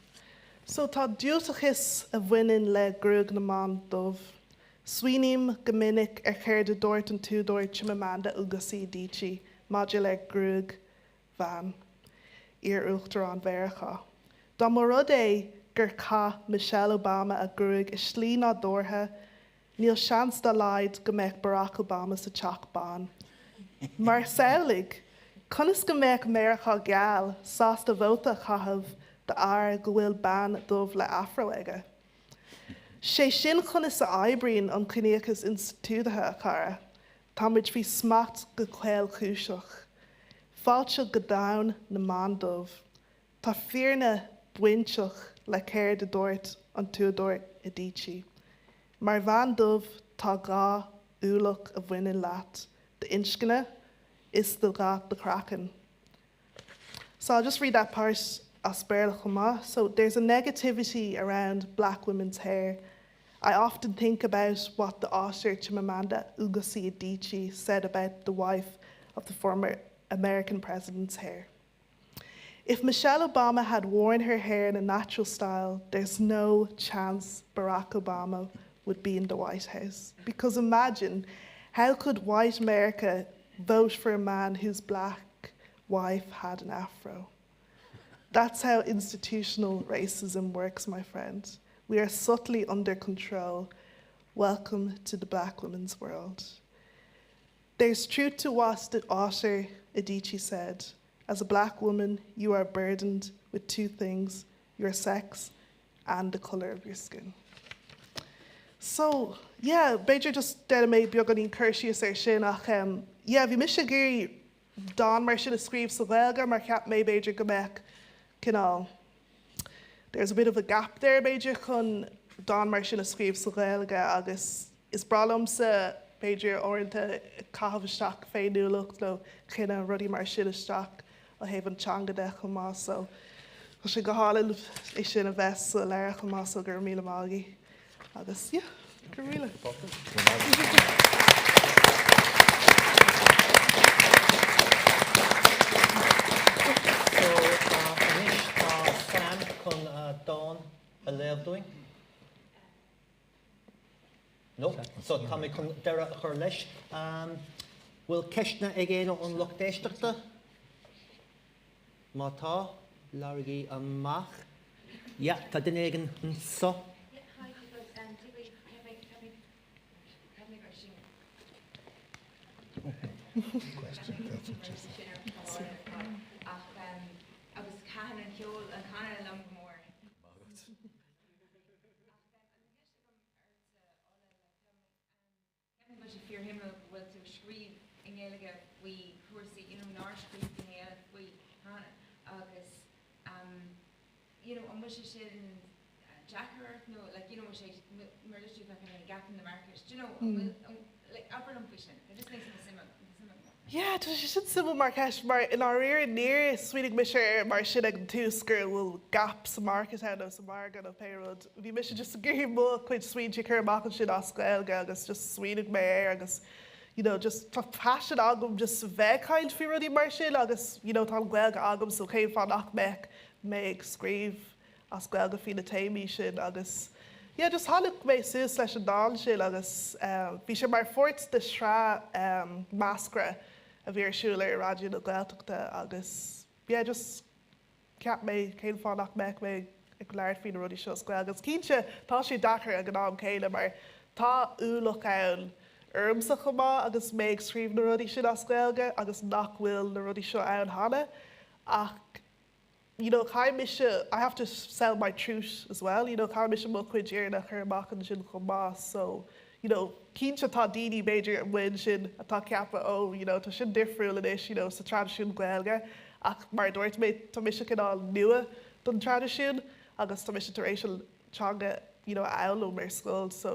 So tá diúltachas a bhaineann le gruaig na mban dubh. Smaoiním go minic ar chéard a dúirt an t-údar Chimamanda Ngozi Adichie maidir le gruaig bhean iar-uachtarán Mheiriceá. Dá mba rud é gur chaith Michelle Obama a gruaig i slí nádúrtha, níl seans dá laghad go mbeadh Barack Obama sa Teach Bán. Mar samhlaigh, conas go mbeadh Meiriceá geal sásta vóta a chaitheamh d'fhear go bhfuil bean dubh le afro aige? Sé sin conas a oibríonn an ciníochas institiúidithe, a chara. Táimid faoi smacht go caolchúiseach. Fáilte go domhan na mban dubh. Tá fírinne bainteach le céard a dúirt an t-údar Adichie. Mar bhean dubh tá dha ualach a bhaineann leat, d'inscne is do dhath do chraicinn. So I'll just read that part as Béarla chomh maith. So there's a negativity around black women's hair. I often think about what the author Chimamanda Ngozi Adichie said about the wife of the former American president's hair. If Michelle Obama had worn her hair in a natural style, there's no chance Barack Obama would be in the White House. Because imagine, how could white America vote for a man whose black wife had an afro? That's how institutional racism works, my friend. We are subtly under control. Welcome to the black women's world. There's truth to what the author Adichie said. As a black woman, you are burdened with two things, your sex and the color of your skin. So, yeah, b'fhéidir just déanfaidh mé beagáinín cur síos ar sin ach um, yeah, bhí mise ag iarraidh dán mar sin a scríobh sa Ghaeilge mar cheap mé b'fhéidir go mbeadh cineál there's a bit of a gap there b'fhéidir chun dán mar sin a scríobh sa Ghaeilge agus is breá liomsa. b'fhéidir uaireanta ag caitheamh isteach féiniúlacht nó cine, rudaí mar sin isteach ó thaobh an teanga de chomh maith so tá sé go hálainn é sin a bheith sa leabhar chomh maith so go raibh míle maith agaibh agus yeah, go raibh míle. So anois tá Sam chun dán a léamh dúinn. No. So tá mé chun deireadh a chur leis. Bhfuil ceisteanna ag éinne ón lucht éisteachta? Má tá, labhraigí amach. Yeah, tá duine éigin anseo. Ceapaim go bhfuil sé fíorshuimiúil go bhfuil tú ag scríobh i nGaeilge faoi chúrsaí you know nár scríobh daoine eile faoi cheana agus um you know an bhfuil sé sin deacair ort nó like you know bhfuil sé mar literally tá kind of gap in the market do you know an bhfuil like abair liom faoi sin just níos suimiúil Yeah, tá sé sin suimiúil mar cheist mar i ndáiríre níor smaoinigh mise air mar sin ag an tús go bhfuil gap sa market ann nó sa mhargadh nó pé rud. Bhí mise just ag iarraidh mo chuid smaointe a chur amach ansin as Gaeilge agus just smaoinigh mé air agus you know just tá paisean agam just bheith ag caint faoi rudaí mar sin agus you know tá an Ghaeilge agam so cén fáth nach mbeadh mé ag scríobh as Gaeilge faoi na téamaí sin agus yeah just tháinig mé suas leis an dán sin agus bhí sé mar pháirt de shraith Meascra a bhí ar siúl ar Raidió na Gaeltachta agus yeah just cheap mé cén fáth nach mbeadh mé ag labhairt faoi na rudaí seo as Gaeilge agus cinnte tá sé deacair ag an am céanna mar tá ualach ann ormsa chomh maith agus mé ag scríobh na rudaí sin as Gaeilge agus nach bhfuil na rudaí seo ann cheana ach you know caithfidh mise I have to sell my truth as well you know caithfidh mise mo chuid fírinne a chur amach ansin chomh maith so you know cinnte tá daoine b'fhéidir amuigh ansin atá ag ceapadh oh you know tá sin difriúil anois you know sa traidisiún Gaeilge ach mar a dúirt mé tá mise cineál nua don traidisiún agus tá mise tar éis an teanga you know a fhoghlaim ar scoil so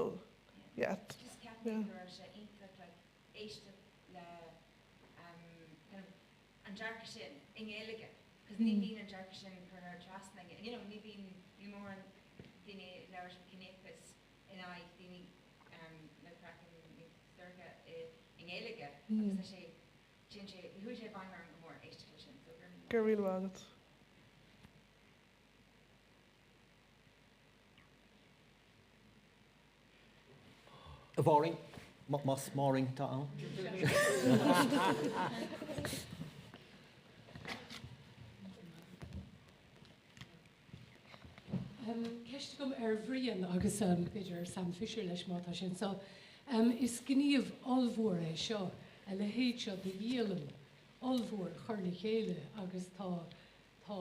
yeah. Just ceapaim go raibh sé iontach like éisteacht le um kind of an dearcadh sin i nGaeilge cos ní bhíonn an dearcadh sin curtha trasna ag, you know, ní bhíonn, níl mórán daoine ag labhairt faoi ciníochas in aghaidh daoine le craiceann níos dorcha i nGaeilge agus tá sé, téann sé, chuaigh sé i bhfeidhm orm go mór éisteacht leis sin so go raibh míle maith. Go raibh míle maith agat. A Mháirín, más Máirín atá ann. Ceist agam ar Bhrian agus b'fhéidir ar Sam Fisher leis má tá sé anseo. Is gníomh ollmhór é seo, a leithéid seo de dhíolaim ollmhór a chur le chéile agus tá tá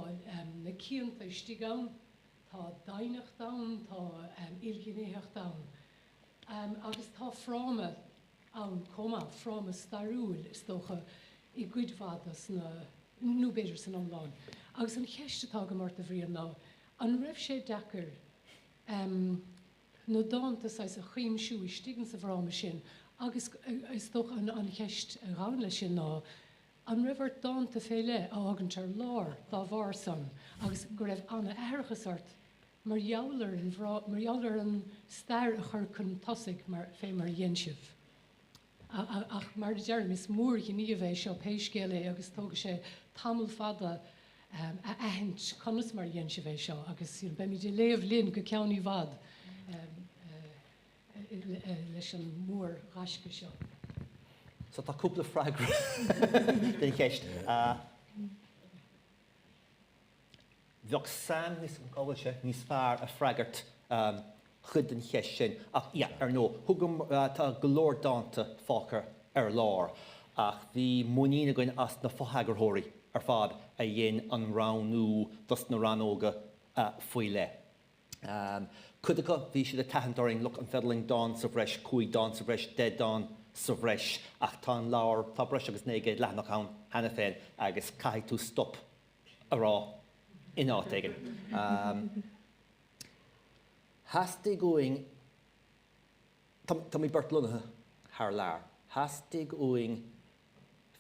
na cianta istigh ann, Tá doimhneacht ann, tá ilghnéitheacht ann agus tá fráma ann chomh maith, fráma stairiúil is dócha i gcuid mhaith dos na, nó b'fhéidir san iomlán. Agus an cheist atá agam ort a Bhriain ná, an raibh sé deacair na dánta saghas a chuimsiú istigh insa bhfráma sin agus is dócha an cheist a ghabhann leis sin ná, An raibh ort dánta fé leith a fhágaint ar lár dá bharr san agus go raibh ana-aithreachas ort mar gheall ar an mar gheall ar an stair a chur chun tosaigh mar fé mar a dhein sibh? Ach mar a deirim, is mórghníomh é seo pé scéal é agus tógfaidh sé tamall fada a aithint conas mar a dhein sibh é seo agus beimid ag léamh linn go ceann i bhfad. leis an mór-ghaisce seo. So tá cúpla freagra den cheist. Bheadh Sam níos, cá bhfuil sé, níos fearr a freagairt chuid den cheist sin. Ach yeah, ar ndóigh, thugam, tá go leor dánta fágtha ar lár ach bhí muinín againn as na fotheagarthóirí ar fad a dhein an roghnú dos na rannóga faoi leith. Cuid acu, bhí siad ag tathant orainn, look, an féidir linn dán sa bhreis, 5 dán sa bhreis, 10 dán sa bhreis, ach tá an leabhar, tá breis agus 900 leathanach ann cheana féin agus caithfidh tú stop a rá in áit éigin. Theastaigh uainn, táimid beirt lonnaithe. thar lear. Theastaigh uainn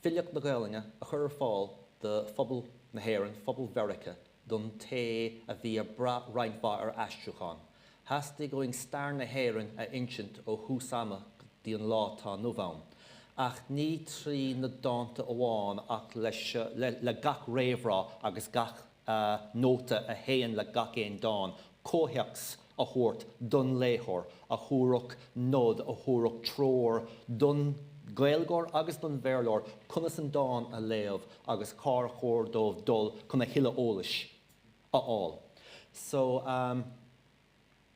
filíocht na Gaelainne a chur ar fáil do phobal na hÉireann, phobal Mheiriceá, don té a bhí ag brath roinnt mhaith ar aistriúchán. Theastaigh uainn stair na hÉireann a insint ó thús ama go dtí an lá atá inniu ann. Ach ní trí na dánta amháin ach leis le gach réamhrá agus gach nóta a théann le gach aon dán, comhthéacs a thabhairt don léitheoir, a thabharfadh nod, a thabharfadh treoir don Ghaeilgeoir agus don Bhéarlóir conas an dán a léamh agus cár chóir dóibh dul chun a thuilleadh eolais a fháil. So,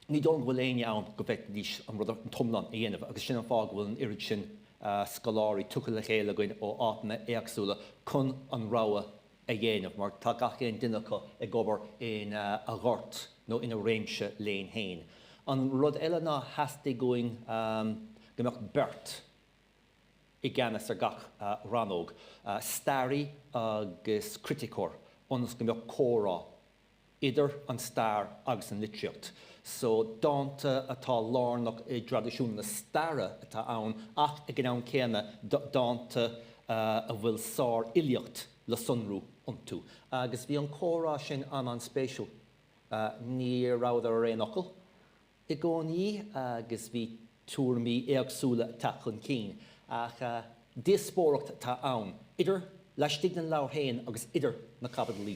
ní dóigh liom go bhfuil éinne ann go bhféadfaidís an rud an t-iomlán a dhéanamh agus sin an fáth go bhfuil an oiread sin scoláirí tugtha le chéile againn ó áiteanna éagsúla chun an rogha a dhéanamh mar tá gach aon duine acu ag obair ina a ghort nó ina réimse léinn féin. An rud eile ná theastaigh uainn go mbeadh beirt i gceannas ar gach rannóg, staraí agus criticeoir, ionas go mbeadh comhrá idir an stair agus an litríocht. So, dánta atá lárnach i dtraidisiún na staire atá ann ach ag an am céanna dánta a bhfuil sárfhilíocht le sonrú iontu. Agus bhí an comhrá sin an-an-spéisiúil. Ní rabhadar ar aon fhocal i gcónaí agus bhí tuairimí éagsúla ag teacht chun cinn. Ach díospóireacht atá ann, idir laistigh den leabhar féin agus idir na caibidlí.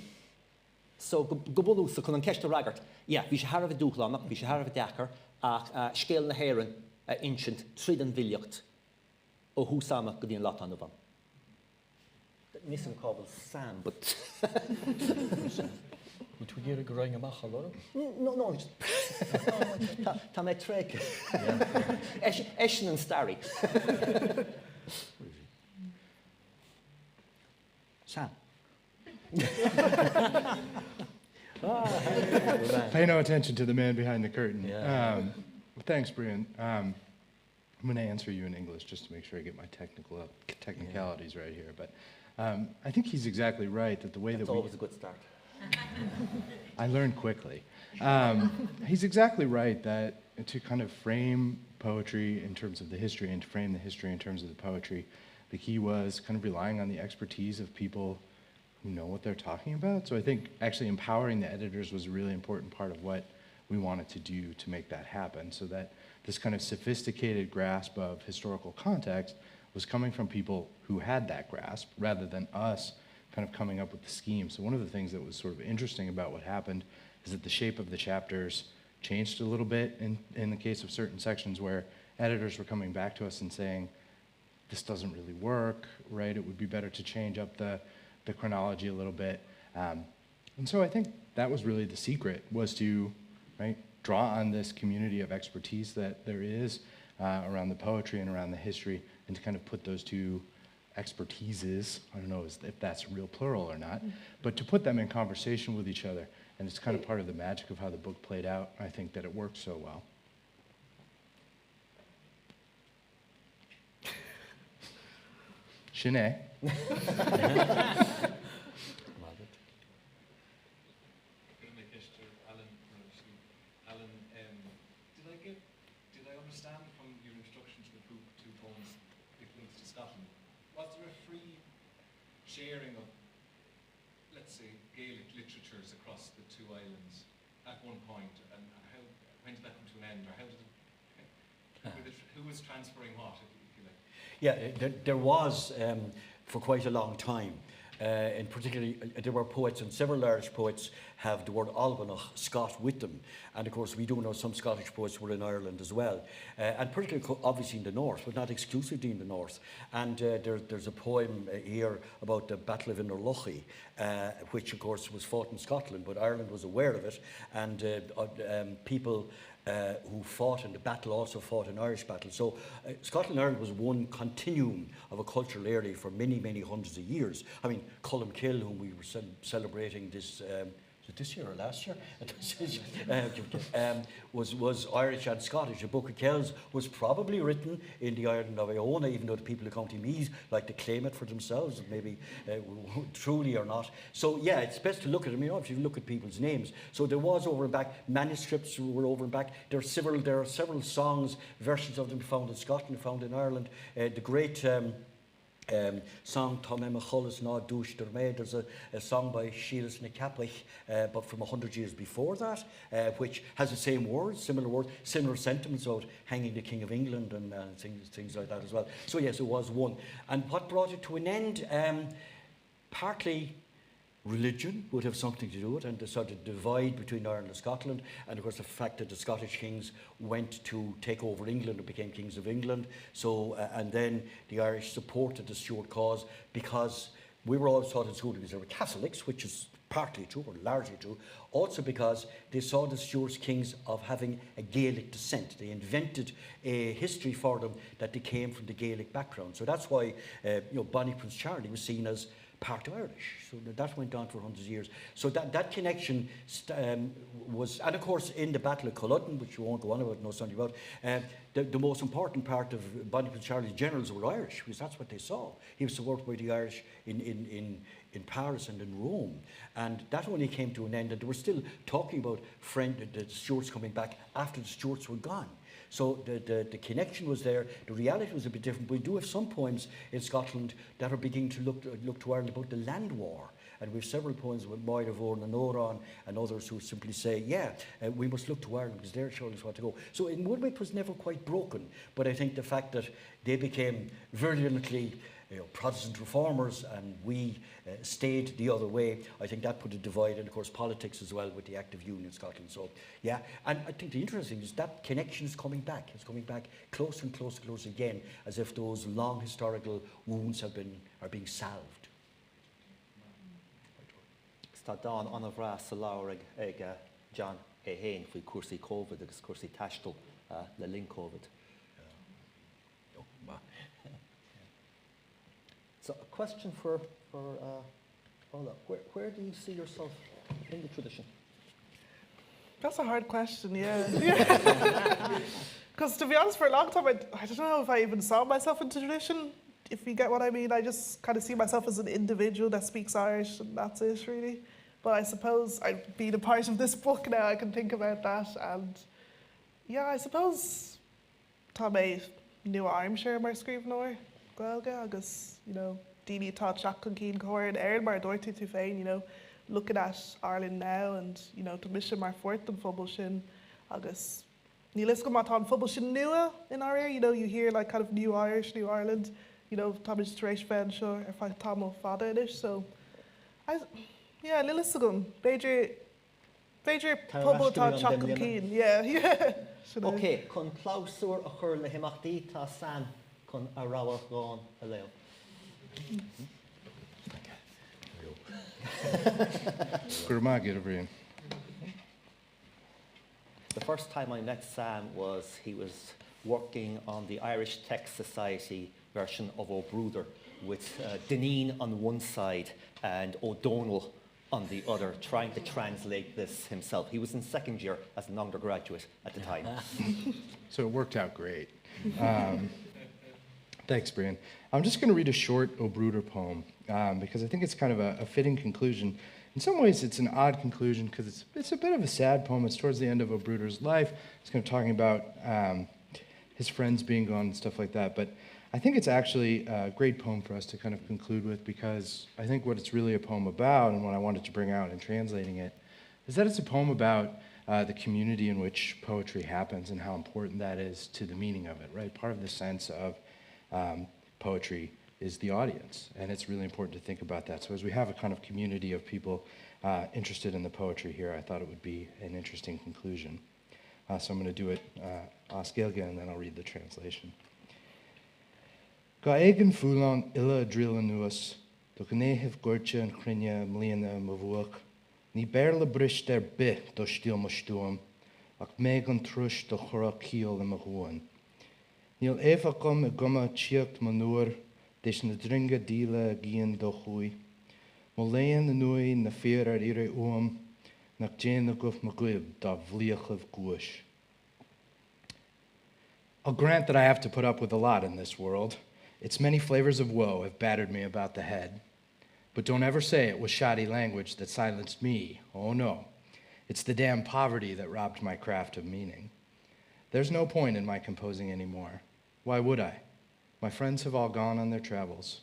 So, go bunúsach, chun an cheist a fhreagairt, yeah, bhí sé thar a bheith dúshlánach, bhí sé thar a bheith deacair, ach scéal na hÉireann a insint tríd an bhfilíocht ó thús ama go dtí an lá atá inniu ann. Níl 'fhios a'm cá bhfuil Sam, but. Bhfuil tú ag iarraidh go raghainn amach á lorg? No, no, tá mé tréigthe. Eisean an staraí. Sam. Pay no attention to the man behind the curtain. Yeah. Um, thanks, Brian. Um, I'm going to answer you in English just to make sure I get my technical technicalities yeah. right here. But um, I think he's exactly right that the way That's that we. always a good start. I learned quickly. Um, he's exactly right that to kind of frame poetry in terms of the history and to frame the history in terms of the poetry, the key was kind of relying on the expertise of people who know what they're talking about. So I think actually empowering the editors was a really important part of what we wanted to do to make that happen so that this kind of sophisticated grasp of historical context was coming from people who had that grasp rather than us kind of coming up with the scheme. So one of the things that was sort of interesting about what happened is that the shape of the chapters changed a little bit in, in the case of certain sections where editors were coming back to us and saying, this doesn't really work, right? It would be better to change up the, the chronology a little bit. Um, and so I think that was really the secret was to, right, draw on this community of expertise that there is uh, around the poetry and around the history and to kind of put those two expertises, I don't know if that's real plural or not, but to put them in conversation with each other. And it's kind of part of the magic of how the book played out. I think that it worked so well. Sin é. Did I understand from your introduction to the two poems it links to Scotland? Was there a free sharing of, let's say, Gaelic literatures across the two islands at one point, and how when did that come to an end, or how did it, who was transferring what, if, if you like? Yeah, there, there was um, for quite a long time. Uh, in particularly, uh, there were poets, and several Irish poets have the word Albanach, Scot, with them. And of course, we do know some Scottish poets were in Ireland as well. Uh, and particularly, obviously, in the north, but not exclusively in the north. And uh, there, there's a poem uh, here about the Battle of Innerlochy, uh, which, of course, was fought in Scotland, but Ireland was aware of it. And uh, uh um, people uh, who fought in the battle also fought an Irish battle. So uh, Scotland and Ireland was one continuum of a cultural area for many, many hundreds of years. I mean, Colm Kill, whom we were ce celebrating this um, This year or last year was, was Irish and Scottish. The Book of Kells was probably written in the island of Iona, even though the people of County Meath like to claim it for themselves, maybe truly or not. So yeah, it's best to look at them. You know, if you look at people's names. So there was over and back, manuscripts were over and back. There are several, there are several songs, versions of them found in Scotland, found in Ireland. The great song Tá mé i mo chodladh 's ná dúisítear mé. There's a song by Síle na Ceapaich, but from 100 years before that, which has the same words, similar words, similar sentiments about hanging the King of England and things like that as well. So yes, it was one. And what brought it to an end? Partly religion would have something to do with it, and the sort of divide between Ireland and Scotland, and of course the fact that the Scottish kings went to take over England and became kings of England. So, and then the Irish supported the Stuart cause because we were always taught in school because they were Catholics, which is partly true or largely true, also because they saw the Stuarts kings of having a Gaelic descent. They invented a history for them that they came from the Gaelic background. So that's why Bonnie Prince Charlie was seen as part Irish. So that went on for hundreds of years. So that connection was, and of course in the Battle of Culloden, which we won't go on about, no Sunday about, the most important part of Bonnie Prince Charlie's generals were Irish, because that's what they saw. He was supported by the Irish in Paris and in Rome. And that only came to an end, and they were still talking about the Stuarts coming back after the Stuarts were gone. So the connection was there, the reality was a bit different. We do have some poems in Scotland that are beginning to look to Ireland about the land war. And we have several poems with Máire Mhór na nÓran and others who simply say, yeah, we must look to Ireland because they're showing us what to go. So in one way it was never quite broken, but I think the fact that they became virulently Protestant reformers and we stayed the other way, I think that put a divide, and of course politics as well with the Act of Union in Scotland. And I think the interesting thing is that connection is coming back. It's coming back closer and closer and closer again, as if those long historical wounds are being salved. Tá dán an-bhreá sa leabhar ag John é féin faoi cúrsaí COVID agus cúrsaí taistil le linn COVID. So a question for Ola. Where do you see yourself in the tradition? That's a hard question, yeah. Because to be honest, for a long time, I don't know if I even saw myself in the tradition, if you get what I mean. I just kind of see myself as an individual that speaks Irish, and that's it, really. But I suppose I'd being a part of this book now, I can think about that. And yeah, I suppose tá mé nua-aimseartha mar scríbhneoir Gaeilge agus daoine atá ag teacht chun cinn go háirithe in Éirinn mar a dúirt tú féin, looking at Ireland now and tá mise mar pháirt den phobal sin agus níl a fhios agam má tá an phobal sin nua in áir, you hear like kind of new Irish, new Ireland, tá muid tar éis bheith anseo ar feadh tamall fada anois, so I, yeah, níl a fhios agam, b'fhéidir pobal atá ag teacht chun cinn, yeah. Sin é. Ok, chun clabhsúr a chur le himeachtaí tá Sam chun a rogha dhán a léamh. Go raibh maith agat, a Bhriain. The first time I met Sam was he was working on the Irish Text Society version of Ó Bruadair with Dineen on one side and O'Donnell on the other, trying to translate this himself. He was in second year as an undergraduate at the time. So it worked out great. Thanks, Brian. I'm just going to read a short Ó Bruadair poem because I think it's kind of a fitting conclusion. In some ways, it's an odd conclusion because it's a bit of a sad poem. It's towards the end of Ó Bruadair's life. It's kind of talking about his friends being gone. But I think it's actually a great poem for us to kind of conclude with, because I think what it's really a poem about, and what I wanted to bring out in translating it, is that it's a poem about the community in which poetry happens and how important that is to the meaning of it, right? Part of the sense of poetry is the audience, and it's really important to think about that. So as we have a kind of community of people interested in the poetry here, I thought it would be an interesting conclusion. So I'm going to do it as Gaeilge, and then I'll read the translation. Ga éigean fuúlán ile dríla nuas, do gnéhih goirte an chruinne mlíana mo bhuach, ní béarla brist ar bith do stíl mo stuam, ach méid an truis do chura cíol i mo ghuain. Níl éifeacht agam i gcuma tíocht mo nuair, d'éis na dringa díle a gcíonn do chuaigh. Mo léan na nuaí na fíor ar iarraidh uaim, Nach déine guth mo ghoib dá bhfliuchaibh guais. I'll grant that I have to put up with a lot in this world. Its many flavors of woe have battered me about the head. But don't ever say it was shoddy language that silenced me. Oh no. It's the damn poverty that robbed my craft of meaning. There's no point in my composing any more. Why would I? My friends have all gone on their travels.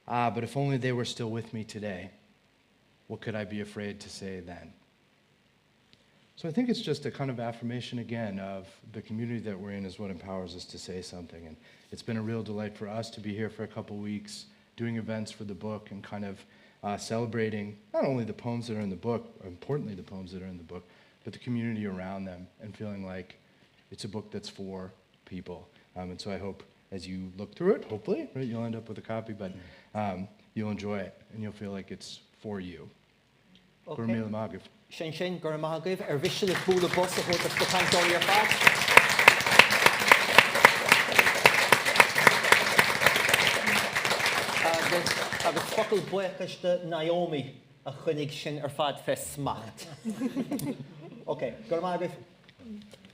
Ah, but if only they were still with me today, what could I be afraid to say then? So I think it's just a kind of affirmation again of the community that we're in is what empowers us to say something. And it's been a real delight for us to be here for a couple weeks doing events for the book and kind of uh, celebrating not only the poems that are in the book, or importantly the poems that are in the book, but the community around them and feeling like it's a book that's for people. Um, and so I hope as you look through it, hopefully, right, you'll end up with a copy, but um, you'll enjoy it and you'll feel like it's for you. Go raibh míle maith agaibh. Sin sin, go raibh maith agaibh. Ar mhiste libh bualadh bos a thabhairt dos na cainteoirí ar fad? Agus, agus focal buíochais do Naomi a choinnigh sin ar fad fé smacht. Ok, go raibh maith agaibh.